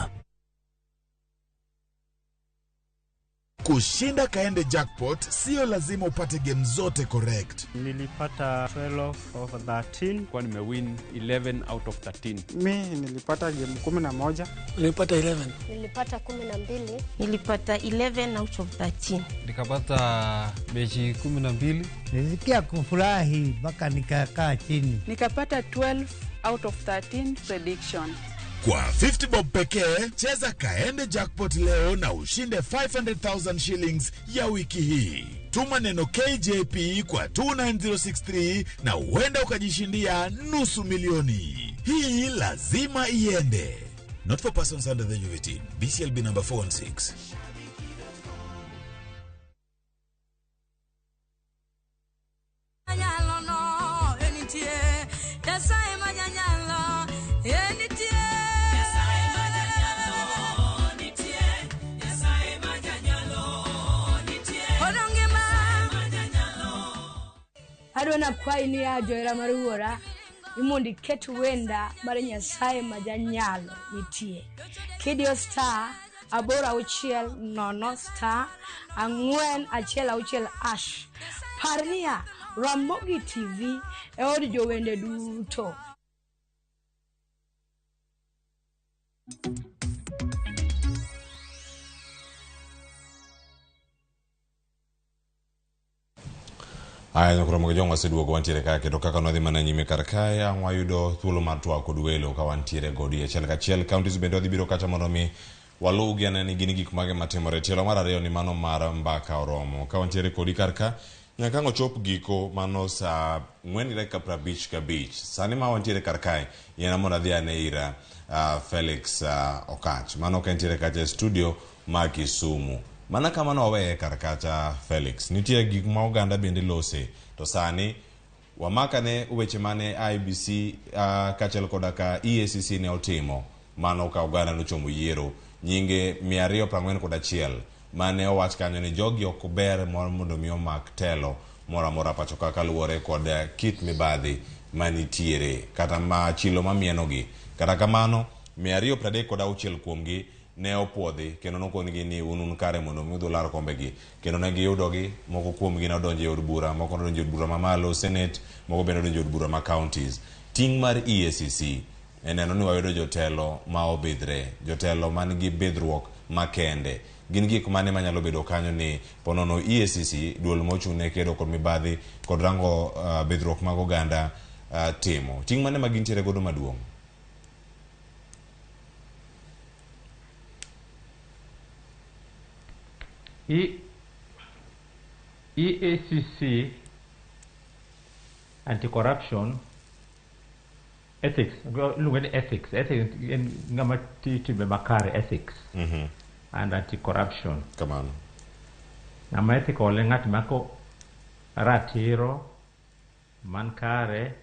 Kushinda Kaende Jackpot sio lazima upate game zote correct. Nilipata 12 of 13. Kwa nimewin 11 out of 13. Mi nilipata game 11. Nilipata 11. Nilipata 12. Nilipata 11 out of 13. Nikapata mechi 12. Nilisikia kufurahi mpaka nikakaa chini. Nikapata 12 out of 13 prediction. Kwa 50 bob pekee, cheza Kaende Jackpot leo na ushinde 500,000 shillings ya wiki hii. Tuma neno KJP kwa 29063 na huenda ukajishindia 500,000. Hii lazima iende. Not for persons under the age of 18. BCLB number 416. Adwa nakwayi ni ya johera mar wuora ni mondo iket wenda mar Nyasaye ma janyalo nitie. Kidiyo star 8 6 0 star 4 1 6 hash. Par niya Ramogi TV e od jowende duto. Aya nyakuro jong waseduogo wantiere ka kendo kaka nwadhi mana nyime kar kae ang' wayudo thuolo mar twak kod welo ka wantiere godi achiel kachiel. Counties bende wadhi biro kacha mondo mi waluw gi ane ni gin gik mage matimore. Tielo mar ariyo ni mano mar mbaka oromo. Ka wantiere kodi kar ka nyaka ang' ochop giko mano saa 4:55. Sani ma wantiere kar kae yiena mondo adhi ane ira Felix Okatch. Mano ka entiere kacha e studio ma Kisumu. Mana kamano waweye kar kacha Felix. Nitie gik ma oganda bende lose. To sani wamakane weche mane IEBC kaachiel koda ka EACC ne otimo. Mano ka oganda nochomo yiero. Nyinge 241 mane owach kanyo ni jogi ok ber mondo mi omak telo moro amora pacho ka kaluwore kod kit mibadhi manitiere kata ma chilo mamienogi. Kata kamano 236 kuomgi ne opuodhi kendo nokonigi ni un kare mondo mi udhi ular kombegi kendo ne giyudogi. Moko kuomgi ne odonjo e od bura, moko nodonjo e od bura mamalo Senate, moko bende odonjo e od bura ma counties. Ting' mar EACC e neno ni wayudo jotelo ma obidhre, jotelo man gi bidhruok makende. Gin gik mane manyalo bedo kanyo ni ponono EACC duol mochung' ne kedo kod mibadhi kod rango bidhruok mag oganda timo. Ting' mane ma gintiere godo maduong'? EACC anti-corruption ethics, iluongo ni ethics, ethics en ng'ama timbe makare, ethics and anti-corruption. Kamano. Ng'ama ethical en ng'at mako ratiro man kare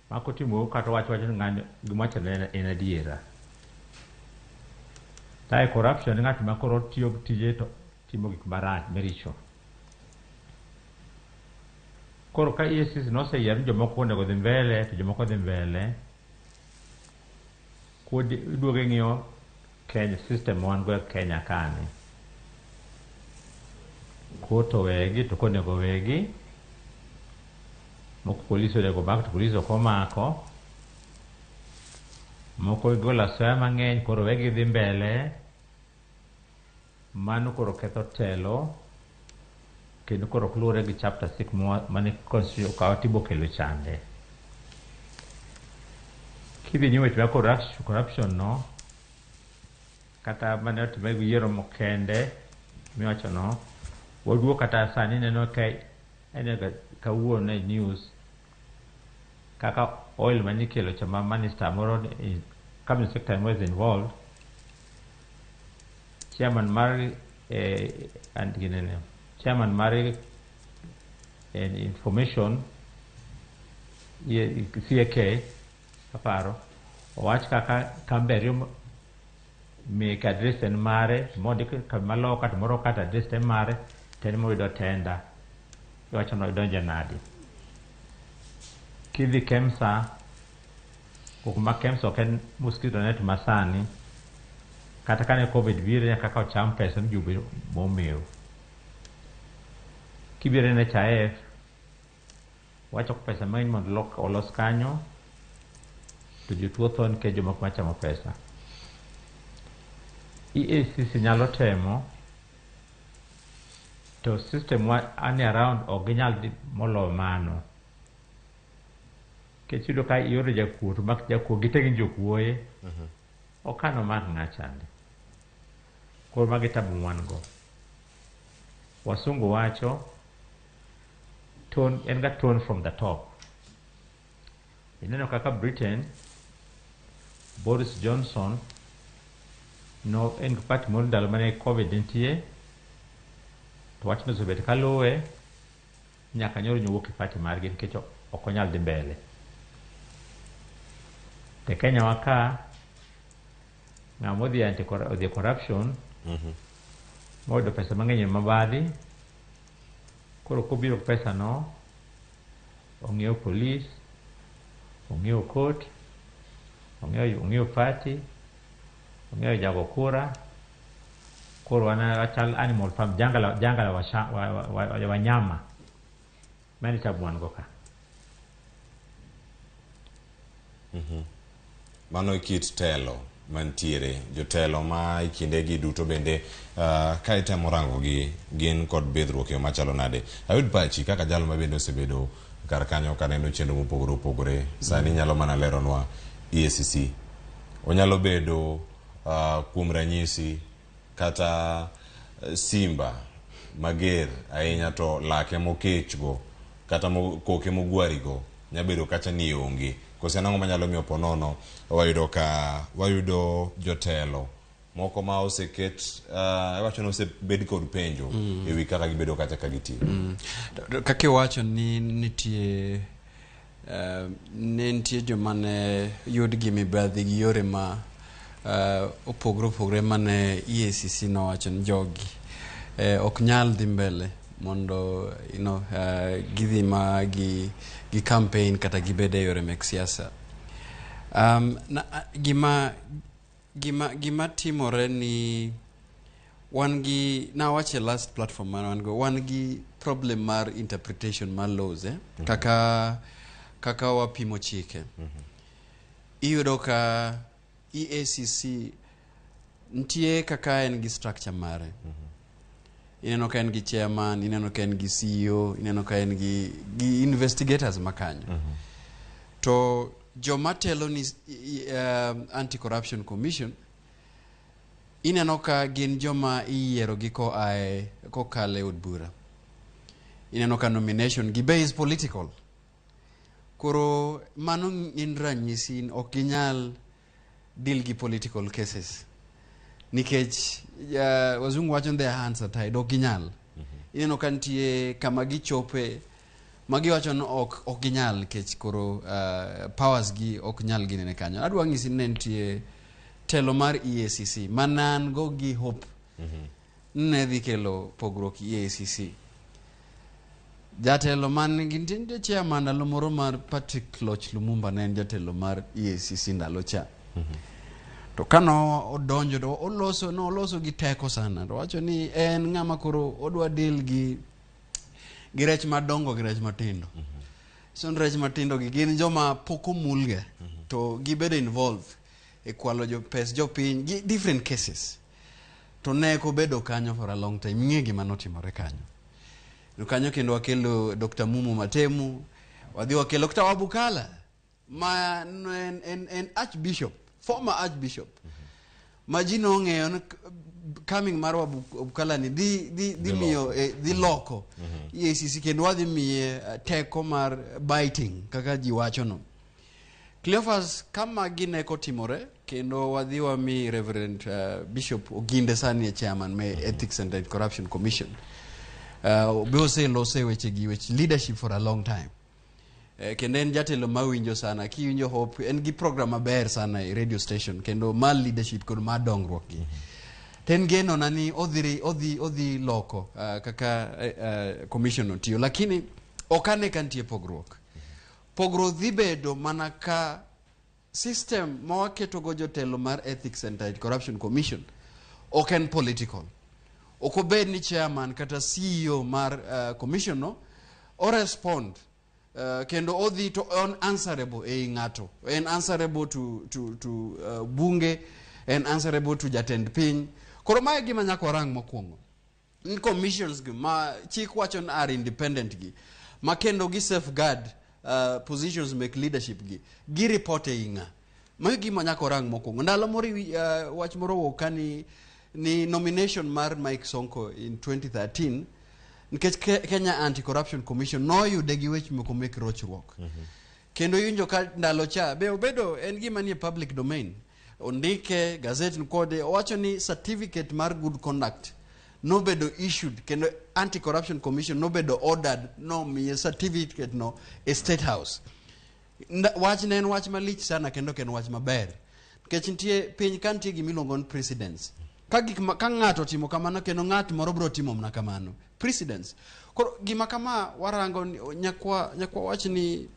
mako timo kata wach wacho ni ng'ani gima wacho en adiera. Tae corruption en ng'at ma koro tiyo tije to timo gik marach maricho. Koro ka EACC noseyiero ni jomoko onego dhi mbele to jomoko dhi mbele, kod iduogo ing'iyo Kenya system wan go e Kenya kani. Kot owegi to konego wegi, moko polis onego mak to polis ok omako, moko igolo asoya mang'eny koro wegi dhi mbele. Mano koro ketho telo kendo koro ok luwore gi chapter 6 mane constitution okaw tibokelo chande. Kidhi nyime weche mag corruption no, kata mane otimre gi yiero mokende miwacho no, waduogo kata sani neno ka ineno kawuono e news kaka oil manikelo cha ma minister moro cabinet secretary moro is involved, chairman mar and ginene chairman mar information CAK aparo owach kaka kambe ariyo mek address en mare mondik maloka to moro kata address en mare to en moyudo tenda iwacho ni odonje nadi. Kidhi KEMSA, kuma KEMSA ok en mosquito net masani, kata kane COVID biro nyaka kaka ocham pesa ni ji momew. Kibiro NHIF, wachoko pesa mang'eny mondo olos kanyo, to jotuo tho nikech jomoko machamo pesa. EACC nyalo temo, to system wa ani around ok ginyal dhi moloyo mano. Nikech iyudo ka ioro jakuo to mak jakuo gite gin jokuoye, okano mak ng'a chande. Koro magi tabu ma wan go. Wasungu wacho, tone, en ga tone from the top. Ineno kaka Britain, Boris Johnson, no en gi party moro ndalo mane COVID nitie, to wachno osebet kaluwe nyaka nyoro nyowuok e party margi nikech ok onyal dhi mbele. To Kenya wa ka, ng'ama odhi anti odhi e corruption, moyudo pesa mang'eny e mabadhi, koro kobiro gi pesa no, ong'iewo police, ong'iewo court, ong'iewo party, ong'iewo jago kura, koro wan wachal animal farm, jangala wanyama. Mano e tabu wan go ka. Mano e kit telo mantiere, jotelo ma e kindegi duto bende ka itemo rango gi gin kod bidhruok e yo machalo nade. Ayud pachi kaka jal ma bende osebedo kar kanyo kaneno chenro mopogore opogore. Sani nyalo mana leronwa EACC. Onyalo bedo kuom ranyisi kata simba mager ahinya to lake mokechgo kata koke mogwarigo nyabedo kacha ni onge. Kose nang'o manyalo miyo ponono wayudo ka wayudo jotelo moko ma oseket iwacho ni osebed kod penjo ewi kaka gibedo kacha ka gitiyo. Kaka iwacho ni nitie ne nitie joma ne yud gi mibadhi gi yore ma opogore opogore mane EACC nowacho ni jogi ok nyal dhi mbele mondo gidhi ma gi campaign kata gibed e yore mek siasa. Gima timore ni wan gi nawacho e last platform mane wan go, wan gi problem mar interpretation mar laws kaka wapimo chike. Iyudo ka EACC nitie kaka en gi structure mare. Ineno ka en gi chairman, ineno ka en gi CEO, ineno ka en gi investigators makanyo. To joma telo ni Anti-Corruption Commission ineno ka gin joma iyiero gi koae kokalo e od bura. Ineno ka nomination gi be is political. Koro mano en ranyisi ok ginyal deal gi political cases. Nikech wazungu wacho ni their hands are tied, ok ginyal. Ineno ka nitie kama gichope ma giwacho ni ok ginyal nikech koro powers gi ok nyal ginene kanyo. Adwa nyisi ni ne nitie telo mar EACC mana an go gi hope ne dhi kelo pogruok EACC. Jatelo man gi nitie chairman ndalo moro mar Patrick Loch Lumumba ne en jatelo mar EACC ndalo cha. To kano odonjo to oloso no oloso gi teko sana to wacho ni en ng'ama koro odwa deal gi rech madongo gi rech matindo. So rech matindo gi gin joma pok omulga to gibedo involved e kwalo jo pes jopiny gi different cases. To ne ok obedo kanyo for a long time. Ing'e gima notimore kanyo. To kanyo kendo wakelo Dr. Mumu Matemu, wadhi wakelo kata Wabukala. Ma en, en, en archbishop, former archbishop. Ma ji nong'eyo ni coming mar Wabukala ni dhi dhi dhi Dhi miyo loko. dhi loko EACC kendo wadhi miye teko mar biting kaka ji wacho no. Cleophas, kama gine kotimore kendo wadhi wami Reverend Bishop Oginde sani e chairman me Ethics and Anti-Corruption Commission. Be oselose weche gi weche leadership for a long time. Kendo en jatelo mawinjo sana kiwinjo Hope en gi program maber sana e radio station kendo mar leadership kod mar dongruok gi. To en geno na ni odhi odhi odhi loko kaka commission no tiyo, lakini ok ane ka nitie pogruok. Pogruok dhi bedo mana ka system ma waketogo jotelo mar Ethics and Anti-Corruption Commission ok en political. Ok obed ni chairman kata CEO mar commission no o respond kendo odhi to on answerable ei ng'ato, en answerable to bunge, en answerable to jatend piny. Koro mae gima nyaka warang mokwongo ni commissions gi ma chik wacho ni are independent gi ma kendo gi safeguard positions mek leadership gi gi report ei ng'a. Mago gima nyaka warang mokwongo. Ndalo moro wach moro owuok ka ni nomination mar Mike Sonko in 2013 nikech Kenya Anti-Corruption Commission noyude gi weche moko mek rochruok. Kendo iwinjo ka ndalo cha be obedo en gima nie public domain, ondike gazet kode owacho ni certificate mar good conduct nobedo issued kendo Anti-Corruption Commission nobedo ordered nomiye certificate no e State House. Wach ne en wach malich sana kendo ok en wach maber nikech nitie piny ka nitie gimiluongo ni precedence ka gik ma, ka ng'ato otimo kamano kendo ng'at moro biro timo mana kamano, precedence. Koro gima kama warango ni, nyakwa nyakwa wach ni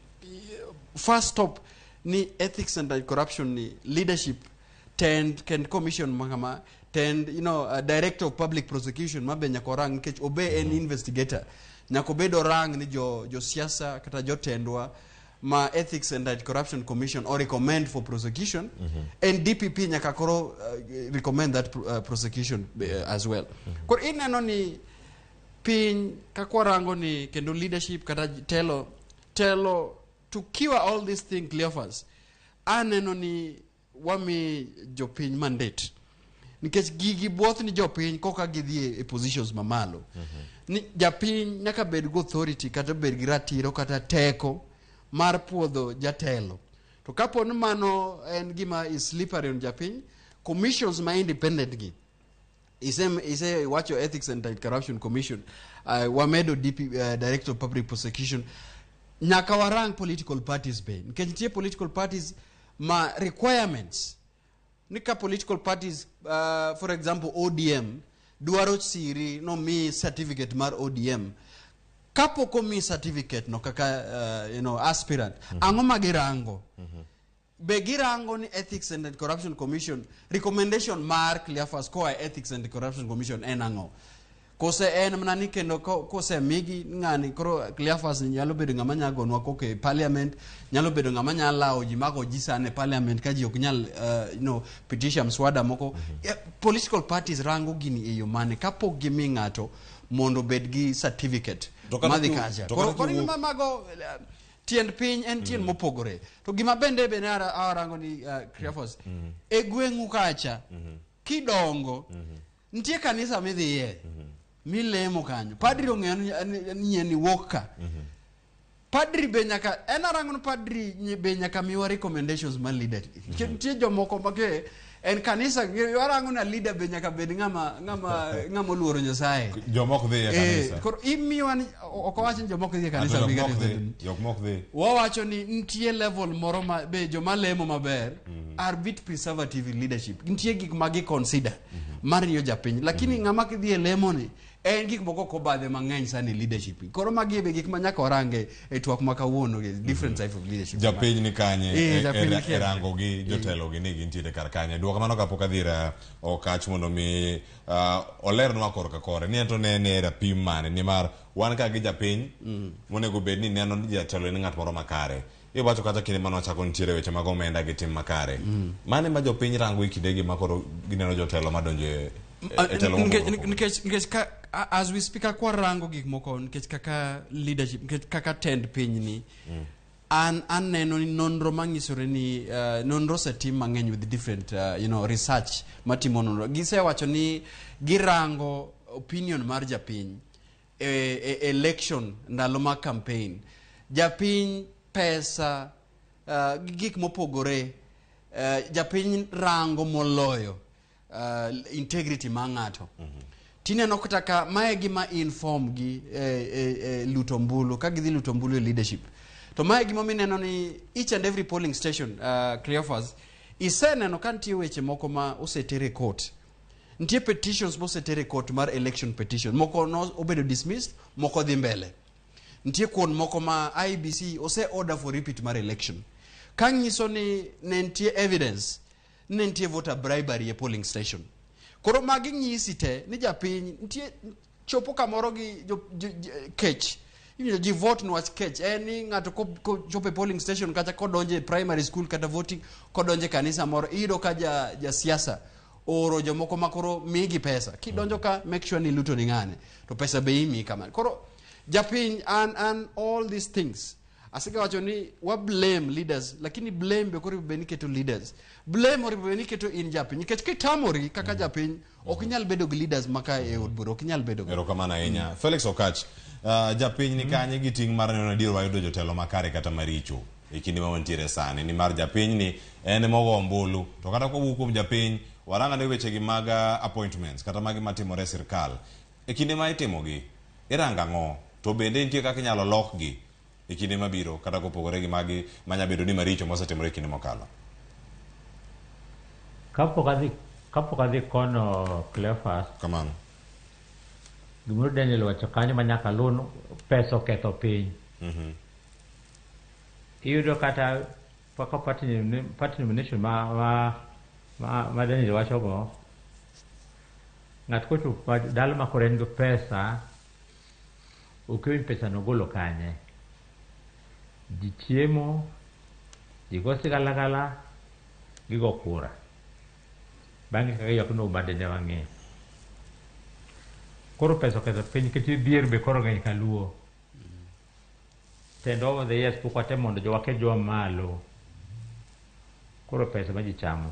first stop ni Ethics and Anti-Corruption ni leadership tend kend commission ma kama tend director of public prosecution ma be nyaka orang nikech obe en investigator, nyaka obed orang ni jo siasa kata jotendwa ma Ethics and Anti-Corruption Commission or recommend for prosecution, and DPP nyaka koro recommend that prosecution as well. Koro ineno ni piny kaka warango ni kendo leadership kata telo telo to cure all these thing, Cleophas, aneno ni wami jopiny mandate nikech gigi buoth ni jopiny koka gidhi e positions mamalo ni japiny nyaka bed gi authority kata bed gi ratiro kata teko mar puodho jatelo. To kapo ni mano en gima is slippery on japiny, commissions ma independent gi ise wacho Ethics and Anti-Corruption Commission, wamedo DP, Director of Public Prosecution, nyaka warang political parties be nikech nitie political parties ma requirements ni ka political parties, for example ODM dwaro siri nomi certificate mar ODM, kapok omi certificate no kaka aspirant, ang'o ma girango? Be girango ni Ethics and Anti-Corruption Commission recommendation mar Cleophas koa e Ethics and Anti-Corruption Commission en ang'o? Kose en mana ni kendo kosemigi ng'ani koro Cleophas ni nyalo bedo ng'ama nyalo gonwa koko e parliament, nyalo bedo ng'ama nyalo lawo ji mago ji sana e parliament ka ji ok nyal pitisha mswada moko. Political parties rango gini e yo mane kapok gimi ng'ato mondo obed gi certificate To kata madhi kacha? To kata Koro kiwuok mago tiend piny en tiend mopogore. To gima bende bende arango ni Cleophas, e gweng'u kacha kidongo nitie kanisa midhiye milemo kanyo, padri ong'eyo ni ni wuok ka padri be nyaka en arango ni padri be nyaka miwa recommendations mar leader. Nitie jomoko ma ke en kanisa arango na leader be nyaka bed ng'ama oluoro Nyasaye. Jomok dhi e kanisa. Koro imiwa ni ok owach ni jomoko dhi e kanisa Ato bi jok mok kanisa. dhi, jok mok dhi. Wawacho ni nitie level moro ma be joma lemo maber are bit preservative in leadership. Nitie gik ma gi consider mar ng'iyo japiny, lakini ng'ama kidhi e lemo ni en gik moko ok obadhe mang'eny sana e leadership. Koro magi be gik ma nyaka warange e twak ma kawuono gi different type of leadership. Japiny ni kanye Japiny ni e kanye. rango gi jotelo gi ni gintiere kar kanye? Duoka mano kapok adhi ir Okach mondo mi olernwa korka kore ni ento ne ne rapim mane nimar wan ka gi japiny monego bed ni neno ni jatelo en ng'at moro makare. Iwacho kata kinde mane wachako nitiere weche mag omenda gi tim makare. Mane ma jopiny rango e kindegi ma koro gineno jotelo madonjo e telo mopogore opogore? Nikech ka as we speak, akwa rango gik moko nikech kaka leadership, nikech kaka tend piny ni. An aneno ni nonro manyisore ni nonro osetim mang'eny with different research matimo nonro. Gisewacho ni girango opinion mar japiny e election ndalo mag campaign. Japiny pesa gi gik mopogore, japiny rango moloyo integrity mar ng'ato. Tineno kata ka mae gima inform gi luto ombulu ka gidhi luto ombulu e leadership. To mae gima mineno ni each and every polling station, Cleophas, iseneno ka nitie weche moko ma oseter e court. Nitie petitions moseter e court mar election petition. Moko no obedo dismissed, moko dhi mbele. Nitie kuond moko ma IEBC ose order for repeat mar election. Ka nyiso ni ne nitie evidence, ne nitie voter bribery e polling station. Koro magi nyisi te ni japiny nitie chopo kamoro gi kech. Iwinjo ji vote niwach kech. En ni ng'ato kochopo e polling station kata kodonje e primary school kata voting, kodonje kanisa moro, iyudo ka ja siasa oro jomoko ma koro migi pesa. Kidonjo ka make sure ni luto ni ng'ane to pesa be imi kamano. Koro japiny an all these things asega wacho ni wa blame leaders, lakini blame be koro be niketo leaders, blame oripo be niketo in japiny, nikech kitamori kaka japiny ok inyal bedo gi leaders maka e od bura, ok inyal bedo go. Erokamano ahinya. Felix Okach, japiny ni kanye gi ting' mar neno adier wayudo jotelo makare kata maricho e kinde ma wantiere sani, nimar japiny ni en ema ogo ombulu. To kata kowuok kuom japiny, warang ane wechegi mag appointments kata magi matimore e sirkal. E kinde ma itimogi, irango ang'o? To bende nitie kaka inyalo lokgi e kinde mabiro kata kopogore gi magi manya bedo ni maricho mosetimore e kinde mokalo. Kapok adhi kono, Cleophas. Kamano. Gimoro Daniel wacho kanyo ma nyaka luw, pesa oketho piny. Iyudo kata kaka party nomination ma Daniel wacho go, ng'at kochopo dala ma koro en gi pesa, ok iwinj pesa no ogolo kanye. Ji chiemo, ji go sigalagala, gigo kura. Bang'e kaka ywak no bade ne wang'eyo. Koro pesa oketho piny nikech dhier be koro ng'eny kaluo. Tend over the years pok watemo mondo jowa ket jowa malo. Koro pesa ma ji chamo.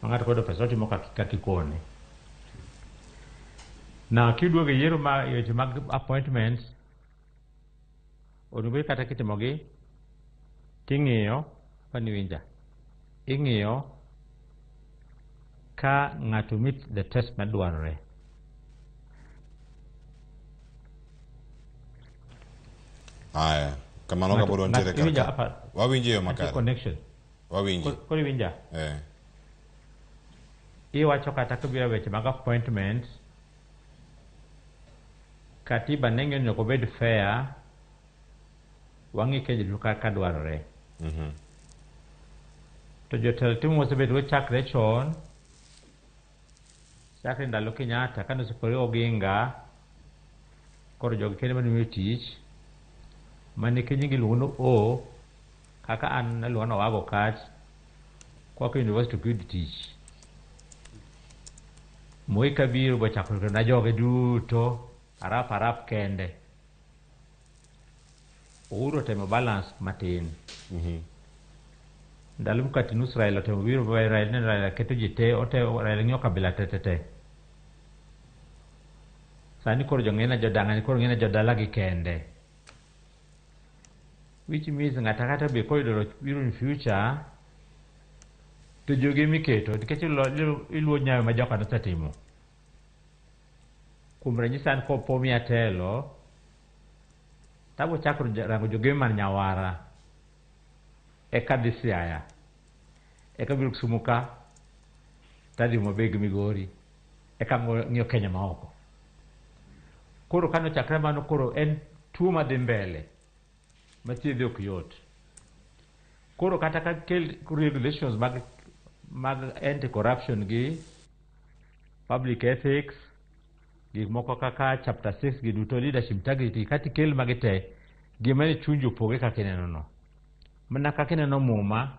Ma ng'ato koyudo pesa otimo kaka ikone. Na kiduogo e yiero ma weche mag appointments, onego bed kata kitimogi ting'iyo pani winja. Ing'iyo ka ng'ato meet the test madwarore. Aya, kamano kapod wantiere kar Iwinja ka. Wawinji e yo nitie makare. connection. Wawinji. Koro iwinja? Eh. Iwacho kata kibiro weche mag appointments, katiba ne ng'iyo ni onego obed fair, wang'i ke ji kaka dwarore. To jotelo timo mosebedo go chakre chon, chakre ndalo Kenyatta kane osepore Oginga, koro jogi kende mane omiyo tich, mane nyingi iluongo ni O, kaka an iluonga ni Owago Okach, koa e university ok yud tich. Moi kabiro bochako na joge duto, arap arap kende. Uhuru otemo balance matin. Ndalo mokati nus Raila otemo biro, Raila ne Raila keto ji te, Raila ng'iyo kabila te te te. Sani koro jong'ina jodang'ani koro ng'ina jodala gi kende. Which means ng'ata kata be koyudo biro in future to jogi miketo nikech iluwo nyayo ma joka nosetimo. Kuom ranyisi an kopo miya telo, tabo chako rango joge man Nyawara, eka dhi Siaya, eka biro Kisumu ka, tadhi Homa Bay gi Migori, eka ng'iyo Kenya maoko. Koro kanochakre mano, koro en tuo madhi mbele ma thiedhe ok yot. Koro kata ka kel regulations mag anti corruption gi public ethics, gik moko kaka chapter 6 gi duto, leadership integrity, kata ikel magi te, gima ne chuny opoge kaka ineno no. Mana kaka ineno Muma,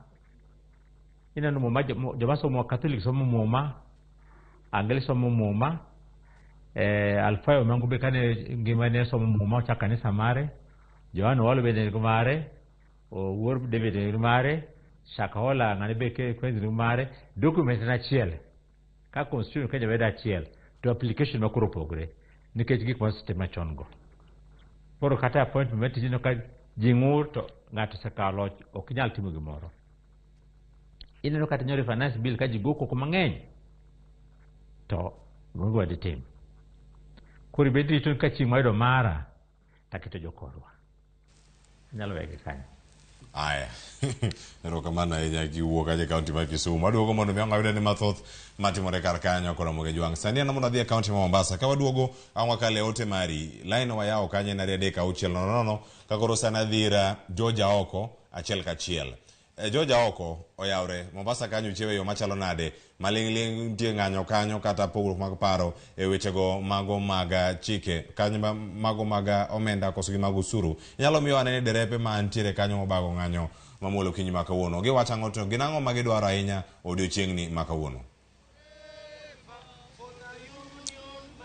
ineno Muma, joma somo Catholic somo Muma, Angli somo Muma, Alfayo Mangu be kane ngima ne somo Muma ochako kanisa mare, Johana Owalo bende nigi mare. Owuor David ni mare, Shakahola ng'ane be Kwenzi ni mare, document en achiel. Ka constitution Kenya bedo achiel, to application ma koro opogre nikech gik mosetim machon go. Koro kata appointment tineno ka ji ng'ur to ng'ato osekawo loch ok nyal timo gimoro. Ineno kata nyoro finance bill ka ji go koko mang'eny to onge waditim. Koro ibed rito ka chieng' mayudo mara taketo jokorwa. Anyalo wegi kanyo. Aya. Erokamano ahinya kiwuok kacha e kaunti mar Kisumu. Waduogo mondo mi ang' wayud ane mathoth matimore kar kanyo kod Ramogi Jwang'. Sani an mondo adhi e kaunti ma Mombasa. Ka waduogo ang' wakale ote mari. Line wayawo kanyo en 2 3 6 0 0 ka koro sani adhi ir George Aoko achiel kachiel. George Aoko oyawre Mombasa kanyo uchiewe yo machalo nade? Maling'ling' nitie ng'anyo kanyo kata pogruok mag paro e wechego mago mag chike kanyo mago mag omenda koso gi mag osuru. Inyalo miyo anene derepe ma nitiere kanyo mobago ng'anyo mamuol okinyi ma kawuono. Giwacho ang'o to gin ang'o ma gidwaro ahinya odiochieng'ni ma kawuono?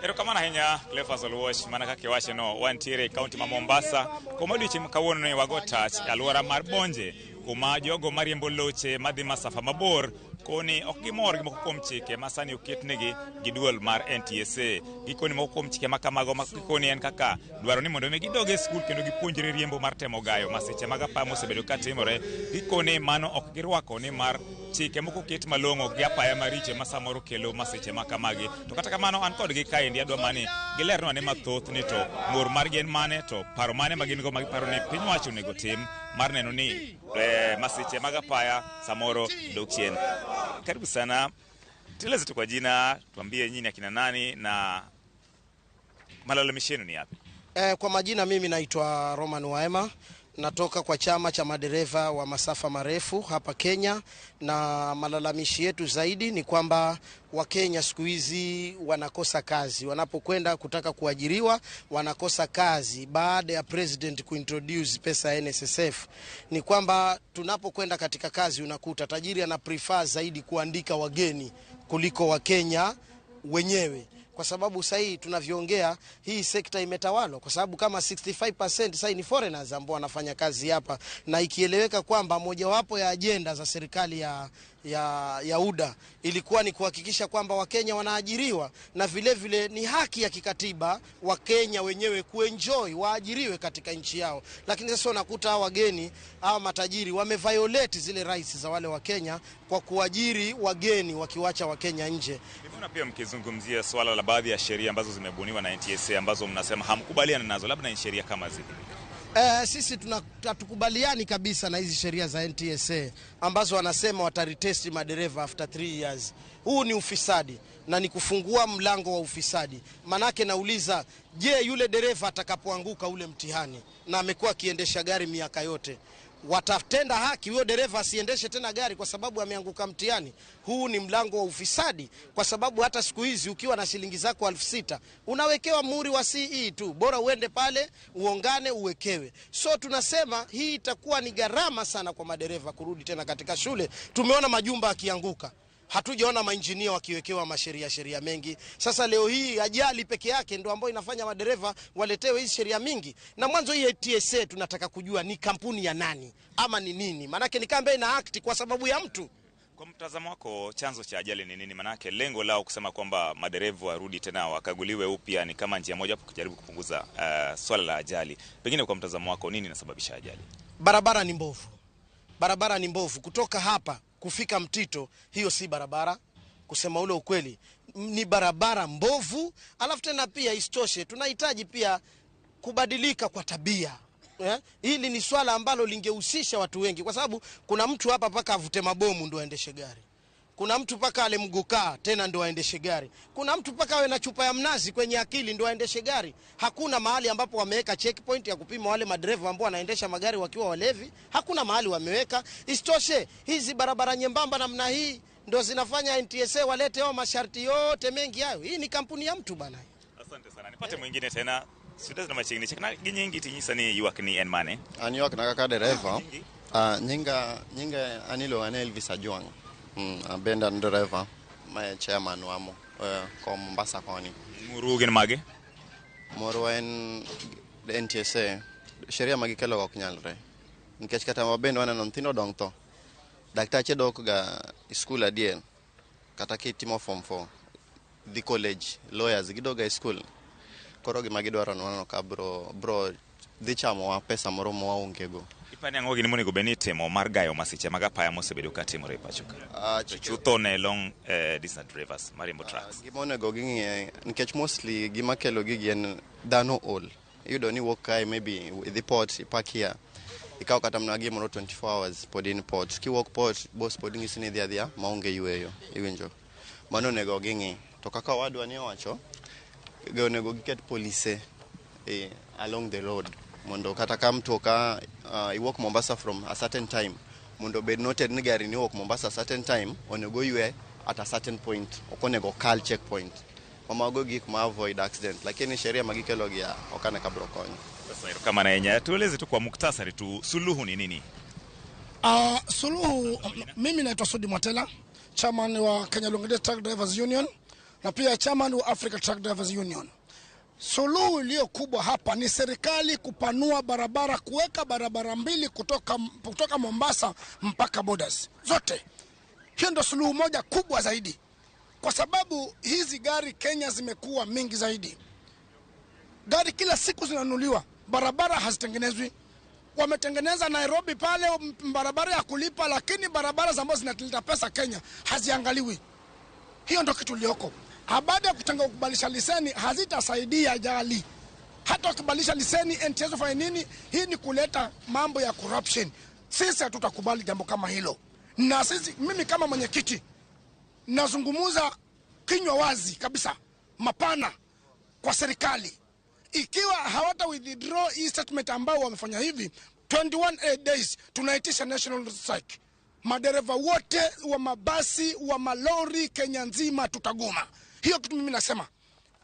Erokamano ahinya Cleophas Oluoch, mana kaka iwacho no, wantiere e kaunti ma Mombasa kuma odiochieng' ma kawuono ni wago tach e alwora mar Bonje kuma jogo mariembo loche madhi masafa mabor koni ok gimor gi moko kuom chike ma sani oketnegi gi duol mar NTSA. Gikoni moko kuom chike ma kamago ma gikoni en kaka dwaro ni mondo mi gidog e skul kendo gipuonjre riembo mar temo gayo masiche mag apaya mosebedo ka timore. Gikoni mano ok girwako nimar chike moko oket malong'o gi apaya maricho ma samoro kelo masiche ma kamagi. To kata kamano an kodgi kaendi adwa mani gilernwa ane mathoth ni to ng'ur margi en mane to paro mane ma gin go ma giparo ni piny owacho onego tim mar neno ni masiche mag apaya samoro dok chien. Karibu sana, tueleze tu kwa jina, tuambie nyinyi akina nani na malalamishi yenu ni yapi? Kwa majina mimi naitwa Roman Waema, natoka kwa chama cha madereva wa masafa marefu hapa Kenya, na malalamishi yetu zaidi ni kwamba Wakenya siku hizi wanakosa kazi. Wanapokwenda kutaka kuajiriwa wanakosa kazi baada ya president kuintroduce pesa ya NSSF. Ni kwamba tunapokwenda katika kazi unakuta tajiri ana prefer zaidi kuandika wageni kuliko Wakenya wenyewe. Kwa sababu sasa hii tunavyoongea hii sekta imetawalwa kwa sababu kama 65% sasa ni foreigners ambao wanafanya kazi hapa, na ikieleweka kwamba mojawapo ya agenda za serikali ya UDA ilikuwa ni kuhakikisha kwamba Wakenya wanaajiriwa, na vile vile ni haki ya kikatiba Wakenya wenyewe kuenjoy waajiriwe katika nchi yao. Lakini sasa unakuta hawa wageni hawa matajiri wameviolate zile rights za wale Wakenya kwa kuajiri wageni wakiwacha Wakenya nje. Nimeona pia mkizungumzia swala la baadhi ya sheria ambazo zimebuniwa na NTSA ambazo mnasema hamkubaliani nazo, labda ni sheria kama zipi? Sisi hatukubaliani kabisa na hizi sheria za NTSA ambazo wanasema wataretest madereva after 3 years. Huu ni ufisadi na ni kufungua mlango wa ufisadi. Manake nauliza, je, yule dereva atakapoanguka ule mtihani na amekuwa akiendesha gari miaka yote, watatenda haki huyo dereva asiendeshe tena gari kwa sababu ameanguka mtihani? Huu ni mlango wa ufisadi, kwa sababu hata siku hizi ukiwa na shilingi zako 6,000 unawekewa muhuri wa CE tu, bora uende pale uongane uwekewe. So tunasema hii itakuwa ni gharama sana kwa madereva kurudi tena katika shule. Tumeona majumba akianguka, hatujaona mainjinia wakiwekewa masheria sheria mengi. Sasa leo hii ajali peke yake ndio ambayo inafanya madereva waletewe hizi sheria mingi. Na mwanzo hii TSA tunataka kujua ni kampuni ya nani ama ni nini. Manake ni kambe ina act kwa sababu ya mtu. Kwa mtazamo wako chanzo cha ajali ni nini? Manake lengo lao kusema kwamba madereva warudi tena wakaguliwe upya ni kama njia moja hapo kujaribu kupunguza swala la ajali. Pengine kwa mtazamo wako nini inasababisha ajali? Barabara ni mbovu. Barabara ni mbovu. Kutoka hapa kufika Mtito, hiyo si barabara, kusema ule ukweli ni barabara mbovu. Alafu tena pia isitoshe tunahitaji pia kubadilika kwa tabia. Hili ni swala ambalo lingehusisha watu wengi, kwa sababu kuna mtu hapa paka avute mabomu ndio aendeshe gari. Kuna mtu paka ale mgukaa tena ndio aendeshe gari. Kuna mtu paka awe na chupa ya mnazi kwenye akili ndio aendeshe gari. Hakuna mahali ambapo wameweka checkpoint ya kupima wale madereva ambao wanaendesha magari wakiwa walevi. Hakuna mahali wameweka. Isitoshe hizi barabara nyembamba namna hii ndio zinafanya NTSA walete hao masharti yote mengi hayo. Hii ni kampuni ya mtu bana. Asante sana. Nipate mwingine tena. Sudaz na machini chekna ginyingi tinyisa ni ywak ni en mane? An ywak na kaka dereva. Nyinga anilo an Elvis Ajwang. Abenda dereva ma chairman wamo ko Mombasa koni. Muru gin mage? Moro en NTSA sheria magikelo ok nyalre. Nikech kata wabende waneno nyithindo dong' tho. Daktache dok ga e skul adier. Kata kitimo form 4, dhi college, lawyers gidok ga e skul. Koro gima gidwaro no waneno ka bro, bro dhi chamowa pesa moro ma waonge go. Ipani ang'o gini monego bed ni itimo mar gayo masiche mag apaya mosebedo ka timore e pacho ka? To chutho ne long distance drivers mariembo trucks. Gima onego ging'iye nikech mostly gima kelo gigi en dhano ol. Iyudo ni iwuok kae maybe idhi port ipark here ikawo kata mana gimoro 24 hours pod in port. Kiwuok port boss pod ng'isi ni idhi adhiya maonge yueyo. Iwinjo? Mano onego ging'i. To kaka owadwa ni owacho, onego giket polise along the road mondo kata ka mtoka iwuok Mombasa from a certain time mondo obed noted ni gari ni owuok Mombasa a certain time onego oywe at a certain point ok onego okal checkpoint. Mago gik ma avoid accident lakini sheria ma gikelo gi ok ane ka bro konyo. Sasa erokamano ahinya. Tueleze tu kwa muktasari tu suluhu ni nini? Suluhu, mimi naitwa Sudi Mwatela, chairman wa Kenya Long Distance Truck Drivers Union na pia chairman wa Africa Truck Drivers Union. Suluhu iliyo kubwa hapa ni serikali kupanua barabara, kuweka barabara mbili kutoka Mombasa mpaka borders zote. Hiyo ndo suluhu moja kubwa zaidi, kwa sababu hizi gari Kenya zimekuwa mingi zaidi. Gari kila siku zinanunuliwa, barabara hazitengenezwi. Wametengeneza Nairobi pale barabara ya kulipa, lakini barabara ambazo zinaleta pesa Kenya haziangaliwi. Hiyo ndo kitu iliyoko. Baada ya kutenga kubadilisha leseni hazitasaidia ajali. Hata ukibadilisha leseni NTSA fanya nini? Hii ni kuleta mambo ya corruption. Sisi hatutakubali jambo kama hilo. Na sisi, mimi kama mwenyekiti nazungumza kinywa wazi kabisa, mapana kwa serikali. Ikiwa hawata withdraw hii statement ambao wamefanya hivi, 21 days tunaitisha national strike. Madereva wote wa mabasi, wa malori Kenya nzima tutagoma. Hiyo kitu mimi nasema.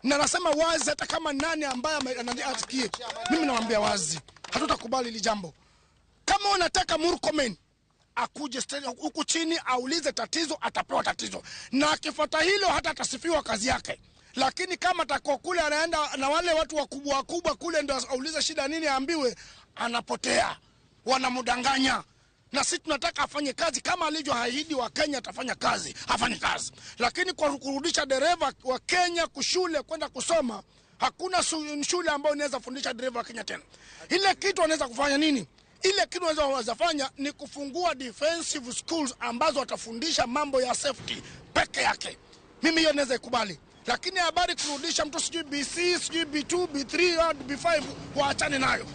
Na nasema wazi, hata kama nani ambaye asikie, mimi nawaambia wazi, hatutakubali hili jambo. Kama unataka Murkomen akuje huku chini aulize tatizo, atapewa tatizo. Na akifuata hilo hata atasifiwa kazi yake. Lakini kama atakuwa kule anaenda na wale watu wakubwa wakubwa kule ndio aulize shida nini aambiwe, anapotea. Wanamdanganya. Na sisi tunataka afanye kazi kama alivyoahidi wa Kenya, atafanya kazi, afanye kazi. Lakini kwa kurudisha dereva wa Kenya kushule kwenda kusoma, hakuna shule ambayo inaweza fundisha dereva wa Kenya tena. Ile kitu wanaweza kufanya nini? Ile kitu wanaweza fanya ni kufungua defensive schools ambazo watafundisha mambo ya safety peke yake. Mimi hiyo naweza ikubali. Lakini habari kurudisha mtu sijui BC, sijui B2, B3 au B5, waachane nayo.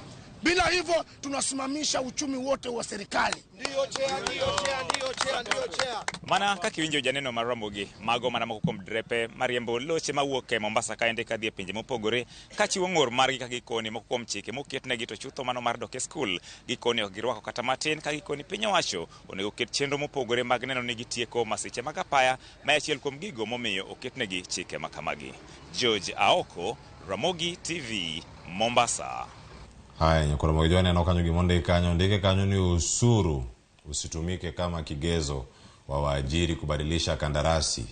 Bila hivyo tunasimamisha uchumi wote wa serikali. Ndio chair, ndio chair, ndio chair, ndio chair. Mana kaka iwinjo janeno mar Ramogi, mago mana moko kuom drepe mariembo loche mawuok e Mombasa kaende kadhi e pinje mopogore, kachiwo ng'ur margi ka gikoni moko kuom chike moketnegi to chutho mano mar dok e skul, gikoni ok girwako kata matin, ka gikoni piny owacho onego oket chenro mopogore mag neno ni gitieko masiche mag apaya, ma achiel kuom gigo momiyo oketnegi chike makamagi. George Aoko, Ramogi TV, Mombasa. Haya, nyakoro Ramogi neno kanyo gima kanyo, ndike kanyo ni usuru usitumike kama kigezo wa waajiri kubadilisha kandarasi.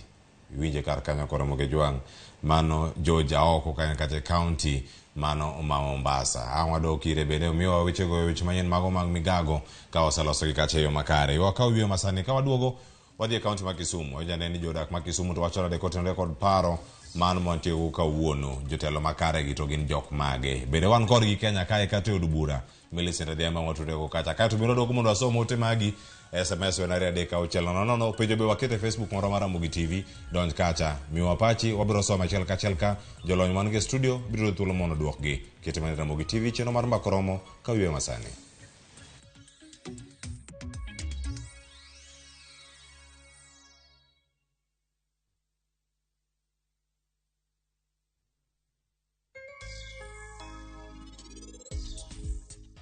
Iwinje kar kanyo koro Ramogi Jwang', mano George Aoko kanyo kata county mano ma Mombasa. Ang' wadok ire bende omiwa wechego weche manyien mago mag migago ka oseloso gi kacha e yo makare. Wakaw wiyo masani ka waduogo wadhi e county ma Kisumu. Wawinjo ni jodak ma Kisumu to wacho nade kotenore kod paro mano mantie kawuono, jotelo makare gi to gin jok mage. Bende wan kodgi Kenya kae kata e od bura Millicent Adhiambo watudego kacha. Kae to biro dwogo mondo wasom ote magi SMS wen 23600. Penjo be wakete Facebook moro mar Ramogi TV, donj kacha, miwa pachi, wabiro somo achiel kachiel ka jolony man gi studio biro yudo thuolo mondo oduokgi. Kete mana Ramogi TV, chenro mar Mbaka Oromo ka wiye masani.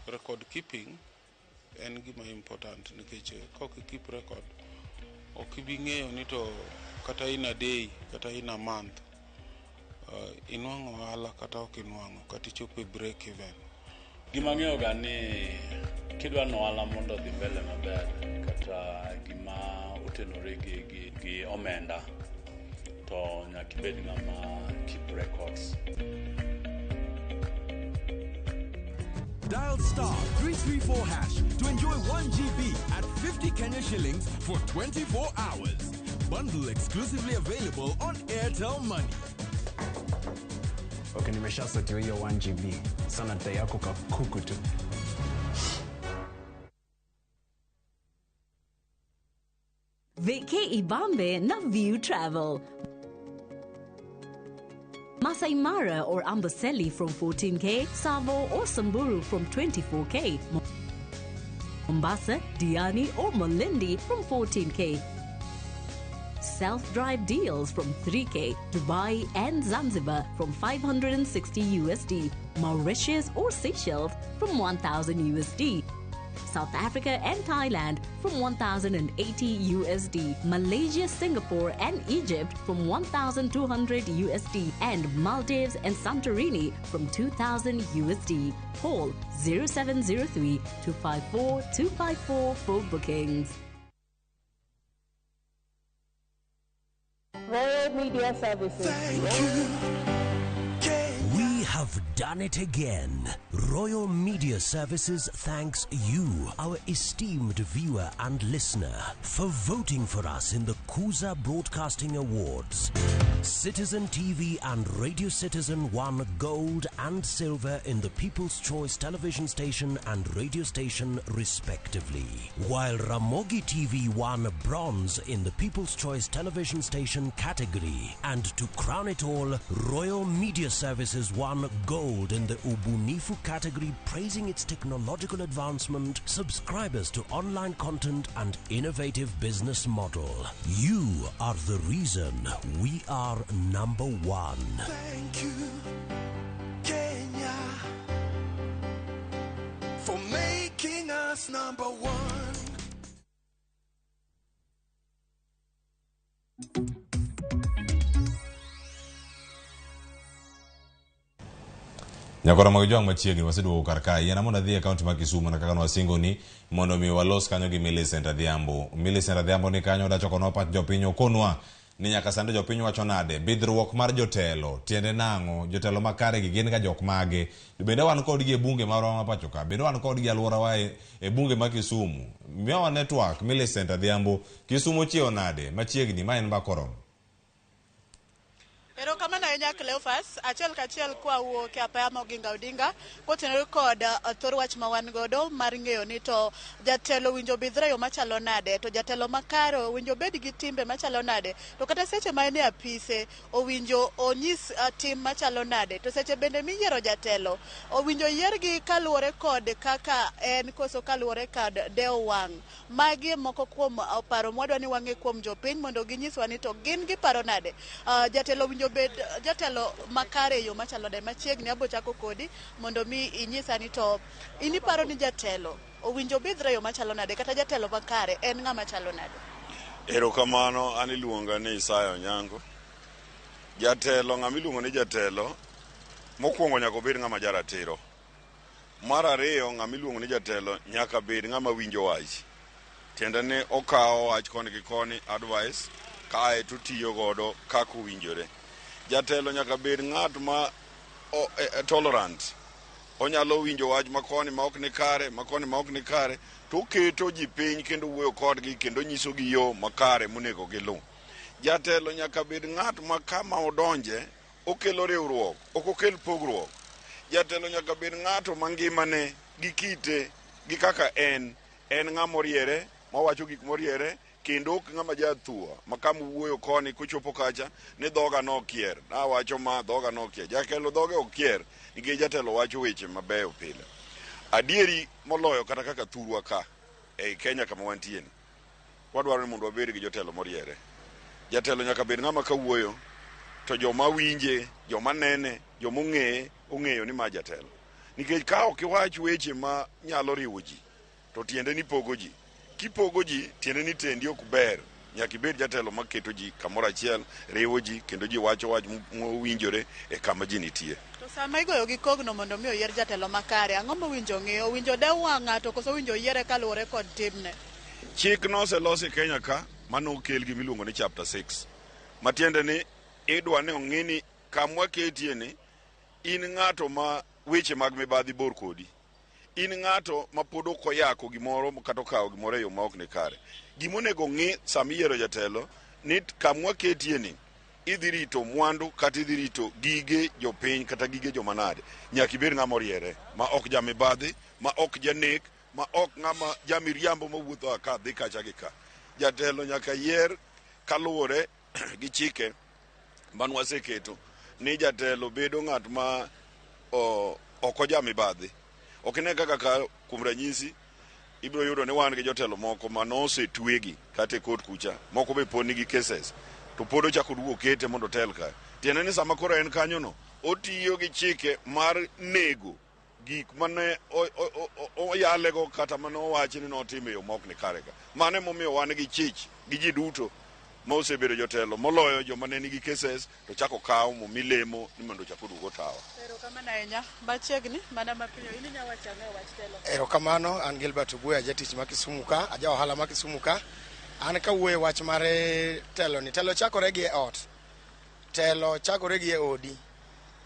Record keeping en gima important nikech kok i keep record ok ibi ng'eyo ni to kata in a day kata in a month inwang'o ohala kata ok inwang'o kata ichopo e break even. Gima ang'eyo ga ni kidwa ni ohala mondo odhi mbele maber kata gima otenore gi omenda to nyaka ibed ng'ama keep records. Dial star 334 hash to enjoy 1 GB at 50 Kenya shillings for 24 hours. Bundle exclusively available on Airtel Money. Okay, nimeshasotiwa hiyo 1 GB. Sana dai yako kakuku tu. Vacay Ibambe na View Travel. Masai Mara or Amboseli from 14K, Savo or Samburu from 24K, Mombasa, Diani or Malindi from 14K. Self-drive deals from 3K, Dubai and Zanzibar from 560 USD, Mauritius or Seychelles from 1000 USD. South Africa and Thailand from 1080 USD, Malaysia, Singapore and Egypt from 1200 USD, and Maldives and Santorini from 2000 USD. Call 0703 254 254 for bookings. Royal Media Services. We have done it again. Royal Media Services thanks you, our esteemed viewer and listener, for voting for us in the Kuza Broadcasting Awards. Citizen TV and Radio Citizen won gold and silver in the People's Choice Television Station and Radio Station, respectively, while Ramogi TV won bronze in the People's Choice Television Station category. And to crown it all, Royal Media Services won gold in the Ubunifu category, praising its technological advancement, subscribers to online content, and innovative business model. You are the reason we are number one. Thank you, Kenya, for making us number one. Nyakora mag jwang' machiegni waseduogo kar kae. Yiena mondo adhi e kaunti ma Kisumu mana kaka nwasingo ni mondo mi walos kanyo gi Millicent Adhiambo. Millicent Adhiambo ni kanyo odachokonwa pach jopiny okonwa ni nyaka sani jopiny wacho nade bidhruok mar jotelo tiende nang'o jotelo makare gi gin ga jok mage bende wan kodgi e bunge marwa ma pacho ka bende wan kodgi e alworawa e bunge ma Kisumu miyowa network Millicent Adhiambo Kisumu ochiewo nade machiegni ma en mbaka oromo. Erokamano ahinya Cleophas, achiel kachiel kwawuok e apaya ma Oginga Odinga kotenore kod thor wach ma wan godo mar ng'eyo ni to jatelo owinjo obidhre e yo machalo nade, to jatelo makare owinjo obed gi timbe machalo nade, to kata seche ma en e apise owinjo onyis tim machalo nade, to seche bende miyiero jatelo owinjo yiergi kaluwore kod kaka en koso kaluwore kod dewo wang'. Magi e moko kuom paro mwadwa ni wang'e kuom jopiny mondo ginyiswa ni to gin giparo nade. Jatelo owinjo bed jatelo makare e yo machalo nade. Machiegni abo chako kodi mondo mi inyisa ni to in iparo ni jatelo owinjo obidhre e yo machalo nade, kata jatelo makare en ng'ama chalo nade? Erokamano, an iluonga ni Isaya Onyango. Jatelo, ng'ama iluongo ni jatelo, mokwongo nyaka obed ng'ama jaratiro. Mar ariyo, ng'ama iluongo ni jatelo nyaka bed ng'ama winjo wach. Tiende ni okawo wach koni gi koni, advice, kae to otiyo godo kaka owinjore. Jatelo nyaka bed ng'at ma tolerant. Onyalo winjo wach makoni ma ok ni kare, makoni ma ok ni kare, to oketo ji piny kendo wuoyo kodgi kendo nyisogi yo makare monego giluw. Jatelo nyaka bed ng'at ma kama odonje okelo riwruok, ok okel pogruok. Jatelo nyaka bed ng'ato ma ngimane gi kite gi kaka en ng'ama oriere, mawacho gik moriere, kendo ok ng'ama jathua ma kama wuoyo koni kochopo kacha ni dhoga nokier, nawacho ma dhoga nokier. Jatelo dhoge ok kier nikech jatelo wacho weche mabeyo pile. Adieri moloyo kata kaka thurwa ka ei Kenya kama wantie ni, wadwaro ni mondo wabed gi jotelo moriere. Jatelo nyaka bed ng'ama kawuoyo to joma winje, joma nene, joma ong'eye, ong'eyo ni ma jatelo. Nikech ka ok iwach weche ma nyalo riwo ji, to tiende ni pogo ji. Kipogo ji, tiende ni tendi ok ber. Nyaka ibed jatelo maketo ji kamoro achiel, riwo ji, kendo ji wacho wach mowinjore e kama ji nitie. To sama igoyo gi kogno mondo mi oyier jatelo makare, ang'o mowinjo ng'eyo? Owinjo dew wang' ng'ato koso owinjo yiere kaluwore kod timne? Chik noselos e Kenya ka manokel gi miluongo ni chapter 6. Matiende ni idwa ni ong'i ni kamwa ketie ni in ng'ato ma weche mag mibadhi bor kodi. In ng'ato ma pod ok oyako gimoro kata okawo gimoro e yo ma ok ni kare. Gima onego ng'i sama iyiero jatelo ni kama waketie ni idhi rito mwandu kata idhi rito gige jopiny kata gige joma nade. Nyaka ibed ng'ama oriere ma ok jamibadhi, ma ok janek, ma ok ng'ama jamiriambo mawuotho a ka dhi kacha gi ka. Jatelo nyaka yier kaluwore gi chike mane waseketo ni jatelo bedo ng'at ma ok ojamibadhi. Ok ine kaka ka kuom ranyisi ibiro yudo ni wan gi jotelo moko ma nosetwegi kata e kot kucha, moko be pod nigi cases to pod ochako oduogo okete mondo otel ka. Tiende ni sama koro en kanyono, otiyo gi chike mar nego gik mane oyalego kata mane owachi ni notimo e yo ma ok ni kare ka. Mano emomiyo wan gi chich gi ji duto ma osebedo jotelo moloyo joma ne nigi cases to chako kaw momi lemo ni mondo ochak oduog otawa. Erokamano ahinya. Machiegni mana mapiyo in inya wacho ang'o e wach telo? Erokamano, an Gilbert Obuya, jatich ma Kisumu ka, aja ohala ma Kisumu ka. An kawuoyo e wach mar telo ni, telo chakore gi e ot. Telo chakore gi e odi.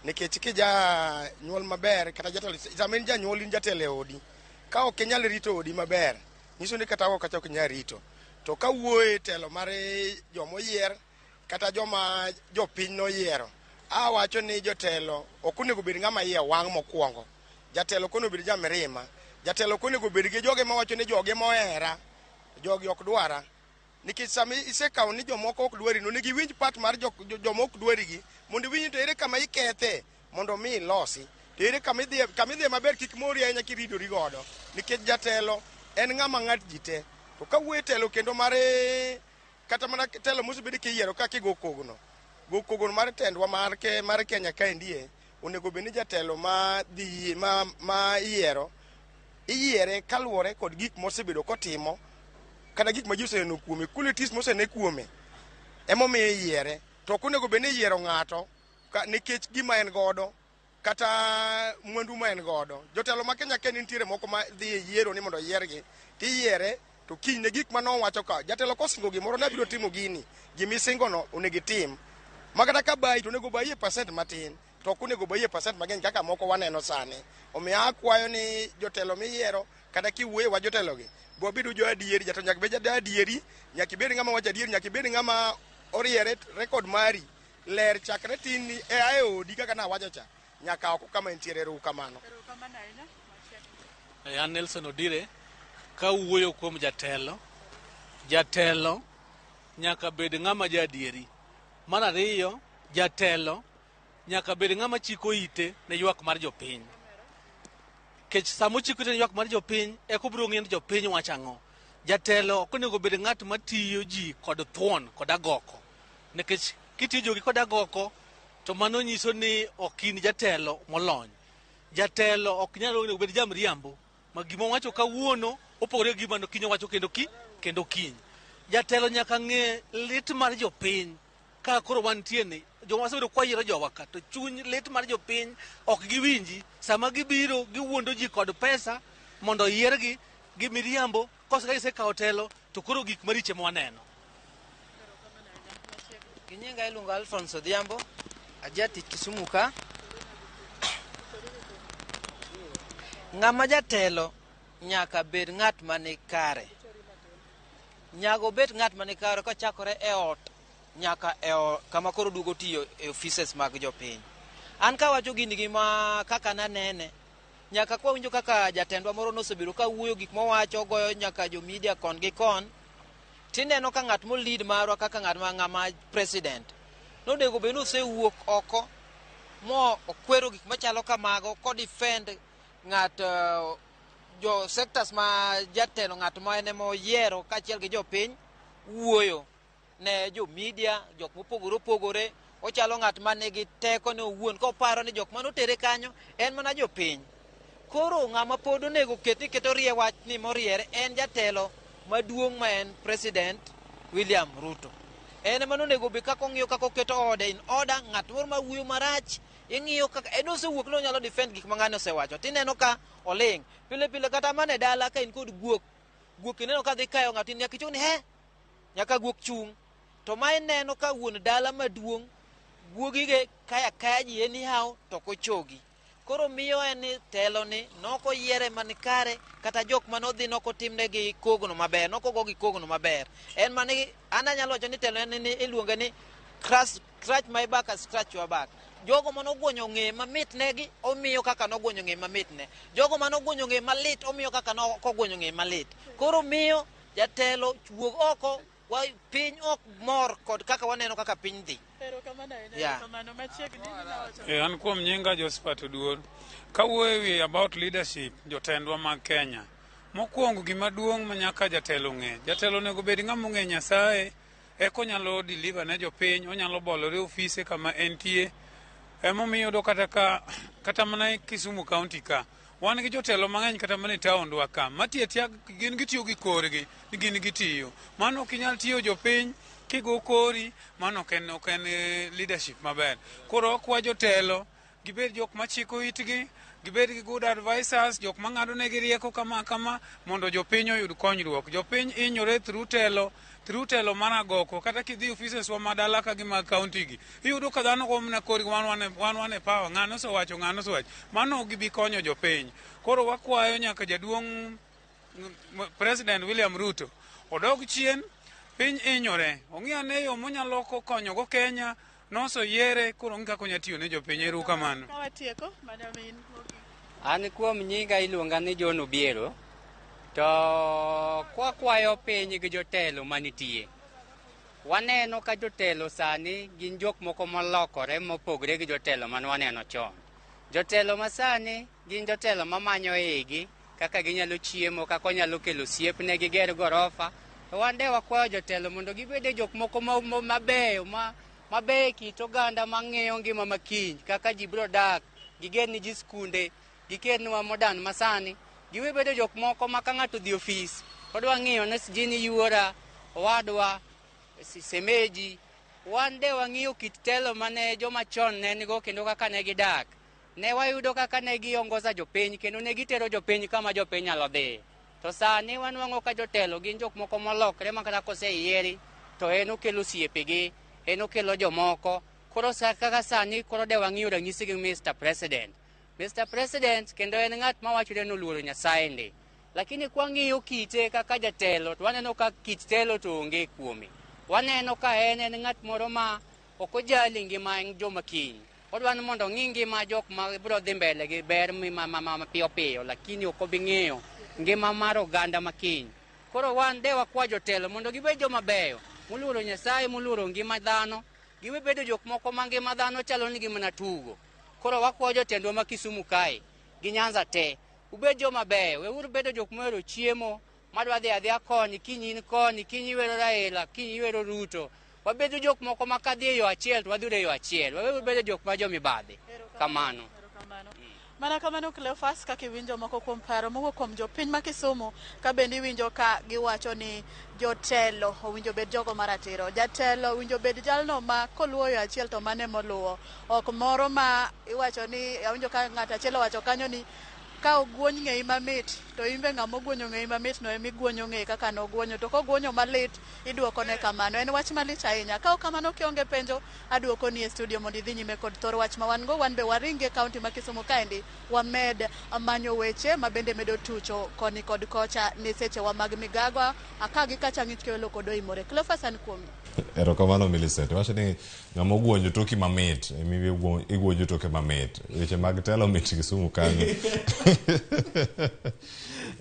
Nikech kija nyuol maber kata jatelo, sama in janyuol in jatelo e odi. Ka ok inyal rito odi maber, nyiso ni kata oko kacha ok inyal rito. To kawuoyo e telo mar jomoyier kata joma jopiny noyiero, awacho ni jotelo ok onego bed ng'ama iye wang' mokwongo. Jatelo ok onego bed jamirima. Jatelo ok onego bed gi joge mawacho ni joge mohera, jogi ok dwara. Nikech sama isekawo ni jomoko ok dwari, onego iwinj part mar joma ok dwari gi, mondo iwinj to ere kama ikethe mondo mi ilosi. To ere kama idhiye maber kik mori ahinya kiridori godo. Nikech jatelo en ng'ama ng'at ji te. To kawuoyo e telo kendo mar kata mana telo mosebed kiyiero ka kigo kogno. Go kogno mar tendwa mar Kenya kaendie, onego bed ni jatelo ma dhi ma iyiero, iyiere kaluwore kod gik mosebedo kotimo kata gik ma ji oseneno kuome, qualities mosene kuome emomiyo iyiere. To ok onego bed ni iyiero ng'ato nikech gima en godo kata mwandu ma en godo. Jotelo ma Kenya ka nitiere moko ma dhi e yiero ni mondo oyiergi, tiyiere to kinyne gik ma nowacho ka jatelo kosingo gimoro ni abiro timo gini, gimisingono onego itim. Ma kata ka bayi to onego bayi e percent matin, to ok onego bayi e percent mang'eny kaka moko waneno sani. Omiyo akwayo ni jotelo miyiero kata kiwuoyo wa jotelogi, bo wabedo jo adieri, jatelo nyaka bed ja adieri, nyaka ibed ng'ama wacho adieri, nyaka ibed ng'ama oriere, record mari ler chakre tin ni e ae odi kaka nawacho cha nyaka oko kama entiere. Ero kamano. An Nelson Odire, kawuoyo kuom jatelo, jatelo nyaka bed ng'ama jaadieri. Mar ariyo, jatelo nyaka bed ng'ama chiko ite ne ywak mar jopiny. Kech sama ochiko ite ne ywak mar jopiny, eka obiro ng'eyo ni jopiny wacho ang'o. Jatelo ok onego bed ng'at matiyo ji kod thuon kod agoko. Nikech kitiyo jogi kod agoko, to mano nyiso ni ok in jatelo molony. Jatelo ok nyal onego bed jamriambo, ma gima owacho kawuono opogore gi gima kiny owacho kendo kendo kiny. Jatelo nyaka ng'e lit mar jopiny. Ka koro wantie ni, joma wasebedo kwayiero jowa ka, to chuny lit mar jopiny ok giwinji. Sama gibiro, giwuondo ji kod pesa mondo oyiergi gi miriambo, koso ka gisekawo telo, to koro gik maricho ema waneno. Ginyinga iluongo Alphonse Odhiambo, ajatich Kisumu ka. Ng'ama jatelo nyaka bed ng'at mani kare. Nyaka obed ng'at mani kare kochakore e ot nyaka e kama koro duogo tiyo e offices mag jopiny. An kawacho gini gi ma kaka nanene, nyaka kwawinjo kaka jatendwa moro nosebedo ka wuoyo gik mowacho, goyo nyaka jo media kon gi kon, tineno ka ng'at mo lead marwa kaka ng'at ma ng'ama president nonego bed ni osewuok oko mo okwero gik machalo kamago ko defend ng'at jo sectors ma jatelo ng'at ma en ema oyiero kaachiel gi jopiny wuoyo ne jo media jok mopogore opogore. Ochalo ng'at ma nigi teko ne owuon koparo ni jok manotere kanyo en mana jopiny. Koro ng'ama pod onego ket ni keto rie wach ni moriere en jatelo maduong' ma en President William Ruto. En ema nonego bed kaka ong'iyo kaka oketo ode in order, ng'at moro ma wuoyo marach ing'iyo kaka en osewuok ni onyalo defend gik ma ng'ani osewacho tineno ka oling'. Pile pile kata mana e dala ka in kod guok, guok ineno ka dhi kayo ng'ato nyaka ichung' ni he, nyaka guok chung'. To ma ineno ka wuon dala maduong' guogige kaya kaya ji anyhow to ok ochogi. Koro miyo en ni telo ni nokoyiere man kare kata jok manodhi nokotimnegi kogno maber, nokogogi kogno maber. En mani an anyalo wacho ni telo en ni iluonge ni scratch my back I scratch your back. Jogo manogwonyo ng'eye mamit negi omiyo kaka nogwonyo ng'eye mamit ne. Jogo manogwonyo ng'eye malit omiyo kaka nokogwonyo ng'eye malit. Koro miyo jatelo wuog oko wa piny ok mor kod kaka waneno kaka piny dhi. Yeah. An kuom nyinga Josephat Oduor. Kawuoyo ewi about leadership jotendwa mag Kenya. Mokwongo gima duong' ma nyaka jatelo ng'e. Jatelo onego bed ng'ama ong'e Nyasaye eka onyalo deliver ne jopiny, onyalo bolore ofise kama entie. Emomiyo iyudo kata ka kata mana e Kisumu County ka wan gi jotelo mang'eny kata mana e taondwa ka matiyo atiya gin gitiyo gi korgi ni gin gitiyo. Mano ok inyal tiyo jopiny kigo kori mano ok en leadership maber. Koro wakwa jotelo gibed jok machiko itgi, gibed gi good advisors, jok mang'ado negi rieko kama kama mondo jopiny oyud konyruok. Jopiny hinyore through telo, through telo mar agoko. Kata kidhi offices wa madala ka gi mag county gi, iyudo ka dhano go mana korgi wan e power, ng'ano osewacho, ng'ano osewacho. Mano ok gibi konyo jopiny. Koro wakwayo nyaka jaduong' President William Ruto odog chien, piny hinyore. Ong'i ane yo monyalo konyogo Kenya, nosoyiere, koro ong'i kaka onyalo tiyo ne jopiny. Ero kamano. Kawatieko, madam in. An kuom nyinga iluonga ni John Obiero. To kwakwayo piny gi jotelo manitie. Waneno ka jotelo sani gin jok moko molokore mopogre gi jotelo mane waneno chon. Jotelo masani gin jotelo mamanyo igi kaka ginyalo chiemo, kaka onyalo kelo osiepne giger gorofa. To wan de wakwayo jotelo mondo gibed jok moko mabeyo, mabeyo e kit oganda mang'iyo ngima makiny, kaka ji biro dak, giger ni ji skunde, gikelnwa modern masani. Giwe bedo jok moko ma ka ng'ato odhi ofis, odwa ng'iyo ni sijui ni yuora, owadwa, semeji. Wan de wang'iyo kit telo mane joma chon ne nigo kendo kaka ne gidak. Ne wayudo kaka ne giongoza jopiny kendo ne gitero jopiny kama jopiny nyalo dhiye. To sani wanwang'o ka jotelo gin jok moko molokre ma kata koseyieri to en okelo osiepegi, en okelo jomoko. Koro kaka sani koro de wang'iyo ranyisi gi Mr. President. Mr. President kendo en ng'at mawachore ni oluoro Nyasaye ndi. Lakini kwang'iyo kite kaka jatelo to waneno ka kit telo to onge kuome. Waneno ka en ng'at moro ma ok ojali ngima joma kiny. Odwa ni mondo ong'i ngima jok ma biro dhi mbele gi ber ma piyo piyo, lakini ok obi ng'iyo ngima mar oganda makiny. Koro wan de wakwa jotelo mondo gibed joma beyo, moluoro Nyasaye, moluoro ngima dhano, giwe bedo jok moko ma ngima dhano chalo nigi mana tugo. Koro wakwayo jotendwa ma Kisumu kae gi Nyanza te, ubed joma beyo, weuru bedo jok mohero chiemo, madwa dhi adhiya koni, kiny in koni, kiny iwero Raila, kiny iwero Ruto. Wabedo jok moko ma kadhi e yo achiel to wadhi e yo achiel. Waweuru bedo jok ma jomibadhi. Kamano. Mana kamano Cleophas, kaka iwinjo moko kuom paro mowuok kuom jopiny ma Kisumu, ka bende iwinjo ka giwacho ni jotelo owinjo bed jogo maratiro. Jatelo owinjo bed jalno ma koluwo yo achiel to mane moluwo. Ok moro ma iwacho ni, awinjo ka ng'ato achiel owacho kanyo ni ka ogwony ng'eyi mamit to imbe ng'ama ogwonyo ng'eyi mamit no ema igwonyo ng'eyi kaka nogwonyo, to kogwonyo malit iduokone kamano. En wach malich ahinya. Ka ok kamano kionge penjo aduokoni e studio mondo idhi nyime kod thor wach ma wan go. Wan be waringe kaunti ma Kisumu kaendi wamed manyo weche ma bende medo tucho koni kod kocha ne sechewa mag migago aka gi kacha ng'ich kelo kod oimore. Cleophas, an kuomi. Erokamano Millicent. Wacho ni ng'ama ogwonjo toki mamit ema igwonjo toke mamit. Weche mag telo mit Kisumu kanyo.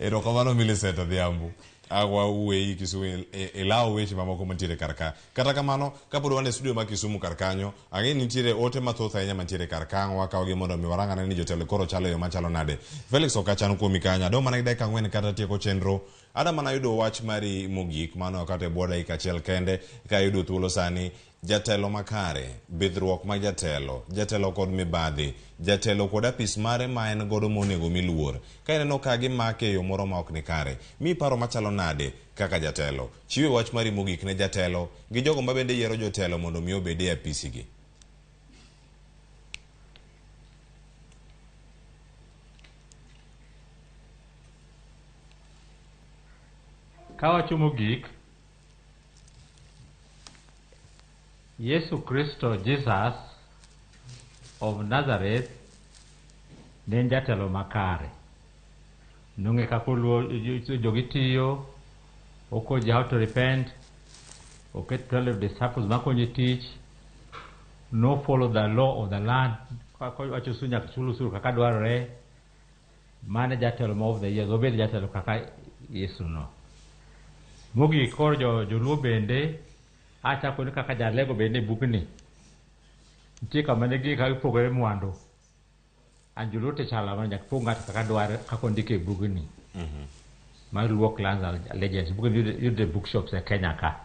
Erokamano Millicent Odhiambo. Agwa uweyi Kisumu ilawo weche mamoko mantiere kar ka. Kata kamano, kapod wan e studio ma Kisumu kar kanyo, ang'e ni nitiere ote mathoth ahinya mantiere kar ka, wakawogi mondo mi warang ane ni jotelo koro chalo e yo machalo nade. Felix Okachan kuomi kanyo, adong' mana gi dakika 4 kata tieko chenro. Ada mana yudo wach mari mogik, mano kata e bwo dakika achiel kende, ka ayudo thuolo sani. Jatelo makare, bidhruok mag jatelo, jatelo kod mibadhi, jatelo kod apis mare ma en godo monego mi luor. Ka ineno ka gimake e yo moro ma ok ni kare, mi paro machalo nade kaka jatelo? Chiwe wach mari mogik ne jatelo gi jogo ma bende yiero jotelo mondo mi obed e apisigi. Kawacho mogik, Yesu Kristo, Jesus of Nazareth, Ne en jatelo makare. Nong'e kaka oluwo jogi tiyo, okoji how to repent, oket 12 disciples makonye tich, no follow the law of the land, kaka wacho osuru nyaka chul osuru kaka dwarore. Mano e jatelo ma of the years, obed jatelo kaka Yesu no. Mogik koro jo, joluo bende achako ni kaka jalego bende e bugni. Nitie kama ne gi kaka gipogore mwandu. An joluo to chalo mana nyaka pog ng'ato kaka dwaro kaka ondiko e bugni. Mar Luo Clans and Legends. Bugni yudre e bookshops e Kenya ka.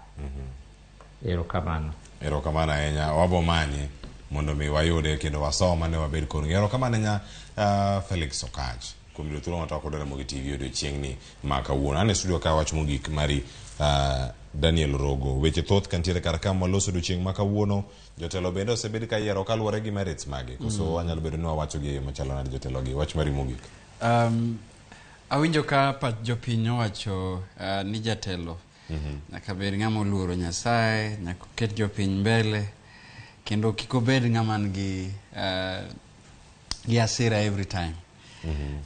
Erokamano. Erokamano ahinya. Wabo manye mondo mi wayude kendo wasom ane wabed kod ng'eyo. Erokamano ahinya Felix Okach kuom yudo thuolo mar twak kod Ramogi TV odiochieng'ni ma kawuono. An e studio ka wach mogik mari Daniel Rogo. Weche thoth kantiere kar ka mwaloso odiochieng' ma kawuono. Jotelo bende osebed ka yiero kaluwore gi merits magi. Koso wanyalo bedo ni wawacho gi e yo machalo nade jotelo gi. Wach mari mogik. Awinjo ka pach jopiny owacho ni jatelo nyaka bed ng'ama oluoro Nyasaye, nyaka oket jopiny mbele, kendo kik obed ng'ama nigi gi hasira every time.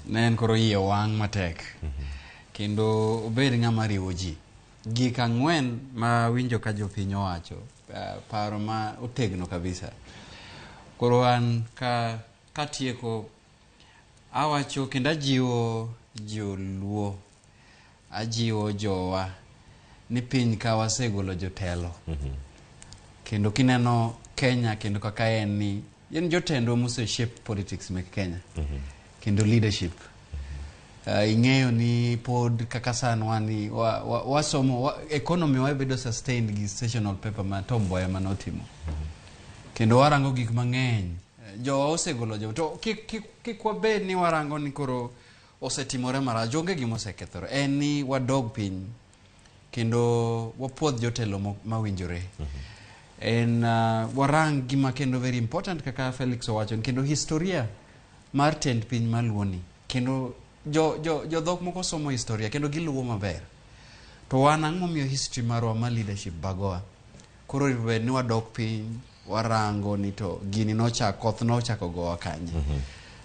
Ne en koro iye wang' matek. Kendo obed ng'ama riwo ji. Gik ang'wen ma winjo ka jopiny owacho, paro ma otegno kabisa. Koro an ka katieko awacho kendo ajiwo joluo, ajiwo jowa ni piny ka wasegolo jotelo. Kendo kineno Kenya kendo kaka en ni en jotendwa mose shape politics mek Kenya. Kendo leadership. Ing'eyo ni pod kaka san wani wasomo wa, economy wa bedo sustained gi sessional paper ma Tom Mboya manotimo. Kendo warango gik mang'eny. Jowa osegolo jo to kik kik kik wabed ni warango ni koro osetimore marach, onge gima osekethore. En ni wadog piny kendo wapuodh jotelo mawinjore. En warang gima kendo very important kaka Felix owacho kendo historia mar tend piny maluoni kendo jo jo jodhok moko somo historia kendo giluwo maber. To wan ang'o momiyo history marwa mar leadership bagowa? Koro bed ni wadok piny warango ni to gini nochako koth nochako gowa kanye.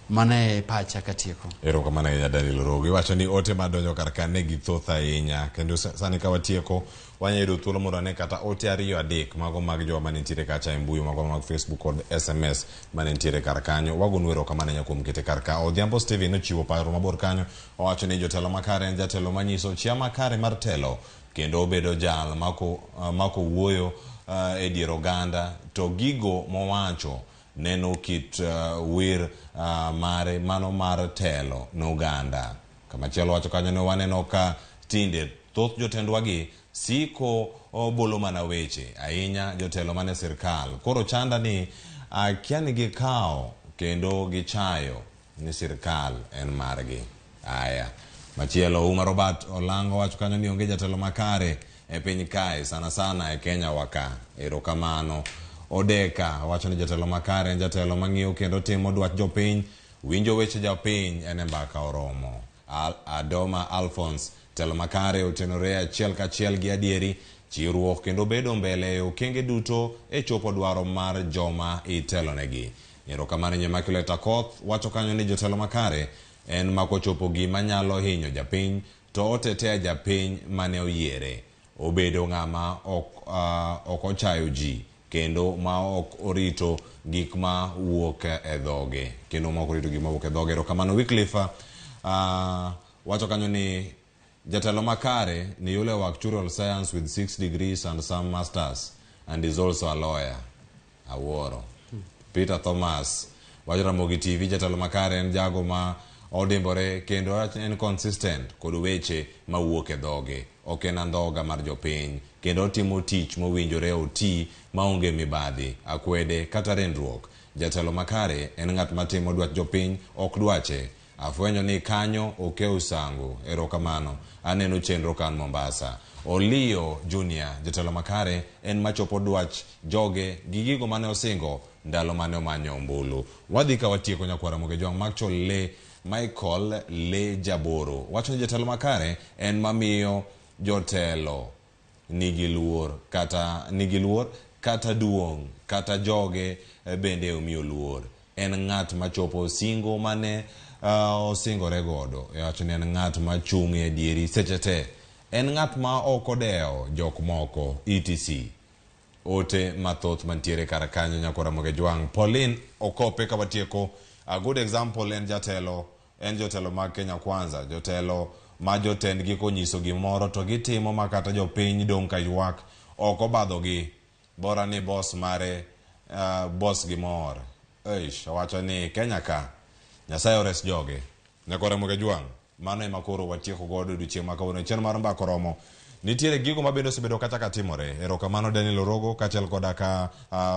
Mano e pacha katieko. Erokamano ahinya Daniel Orogo. Iwacho ni ote madonjo kar ka ne githoth ahinya kendo sani ka watieko wanyalo yudo thuolo mondo ane kata ote ariyo adek mago mag jowa mane nitiere kacha e mbui mago mag Facebook kod SMS mane nitiere kar kanyo. Wagonu erokamano ahinya kuom kete kar ka. Odhiambo Steven nochiwo paro mabor kanyo. Owacho ni jotelo makare en jatelo manyiso chia makare mar telo kendo obedo jal mako, mako wuoyo e dier oganda to gigo mowacho neno kit wir mare mano mar telo ne oganda. Kamachielo wacho kanyo ni waneno ka tinde thoth jotendwa gi siko bolo mana weche ahinya jotelo mane sirkal. Koro chanda ni akia ni gikawo kendo gichayo ni sirkal en margi. Aya. Machielo Uma Robert Olango wacho kanyo ni onge jatelo makare e piny kae sana sana e Kenya waka. Erokamano. Odeka wacho ni jatelo makare en jatelo mang'iyo kendo timo dwach jopiny, winjo weche jopiny en e mbaka oromo. Adoma Alphonse, telo makare otenore achiel kachiel gi adieri, chiwruok kendo bedo mbele e okenge duto e chopo dwaro mar joma itelonegi. Erokamano Immaculate Akoth wacho kanyo ni jotelo makare en makochopo gima nyalo hinyo japiny to otetea japiny mane oyiere. Obedo ng'ama ok ochayo ji kendo ma ok orito gik ma wuok e dhoge. Kendo ma ok orito gik ma wuok e dhoge. Erokamano Wycliffe wacho kanyo ni jatelo makare ni yule wa actuarial science with 6 degrees and some masters and is also a lawyer. Awuoro. Peter Thomas wacho Ramogi TV jatelo makare en jago ma odimbore kendo en consistent kod weche mawuok e dhoge. Ok en andhoga mar jopiny kendo otimo tich mowinjore oti maonge mibadhi, akwede kata rendruok. Jatelo makare en ng'at matimo dwach jopiny ok dwache. Afwenyo ni kanyo okew sangu. Erokamano. Aneno chenro kan Mombasa. Olio Junior, jatelo makare en machopo dwach joge gi gigo mane osingo ndalo mane omanyo ombulu. Wadhi ka watieko nyakwar Ramogi Ojwang' Maxwell Le Michael Le Jaboro wacho ni jatelo makare en mamiyo jotelo nigi luor kata nigi luor kata duong' kata joge bende omiyo luor. En ng'at machopo singo mane osingore godo. Owacho ni en ng'at machung' e adieri seche te. En ng'at ma ok odewo jok moko etc. Ote mathoth mantiere kar kanyo nyako Ramogi Jwang'. Pauline Okope ka watieko. A good example en jatelo en jotelo mag Kenya Kwanza. Jotelo ma jotendgi konyiso gimoro to gitimo ma kata jopiny dong' ka ywak ok obadhogi. Bora ni boss mare boss gi mor. Eish, owacho ni Kenya ka Nyasaye ores joge. Nyako Ramogi Jwang'. Mano ema koro watieko godo odiochieng' ma kawuono. Chenro mar mbaka oromo. Nitiere gigo ma bende osebedo kacha ka timore. Erokamano Daniel Orogo kaachiel koda ka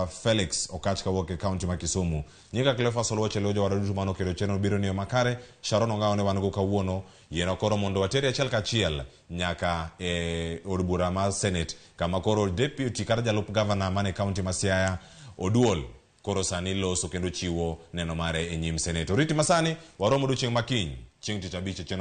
Felix Okach kawuok e kaunti ma Kisumu. Nyinga Cleophas Oluoch e lo jowadwa duto mane oketo chenro biro ni yo makare. Sharon Ong'awo ne wan go kawuono. Yienwa koro mondo wateri achiel kachiel nyaka e od bura mar Senate kama koro deputy kata jalup gavana mane kaunti ma Siaya Oduol koro sani loso kendo chiwo neno mare e nyim Senate. Oriti masani waromo odiochieng' makiny chieng' tich abich e chenro.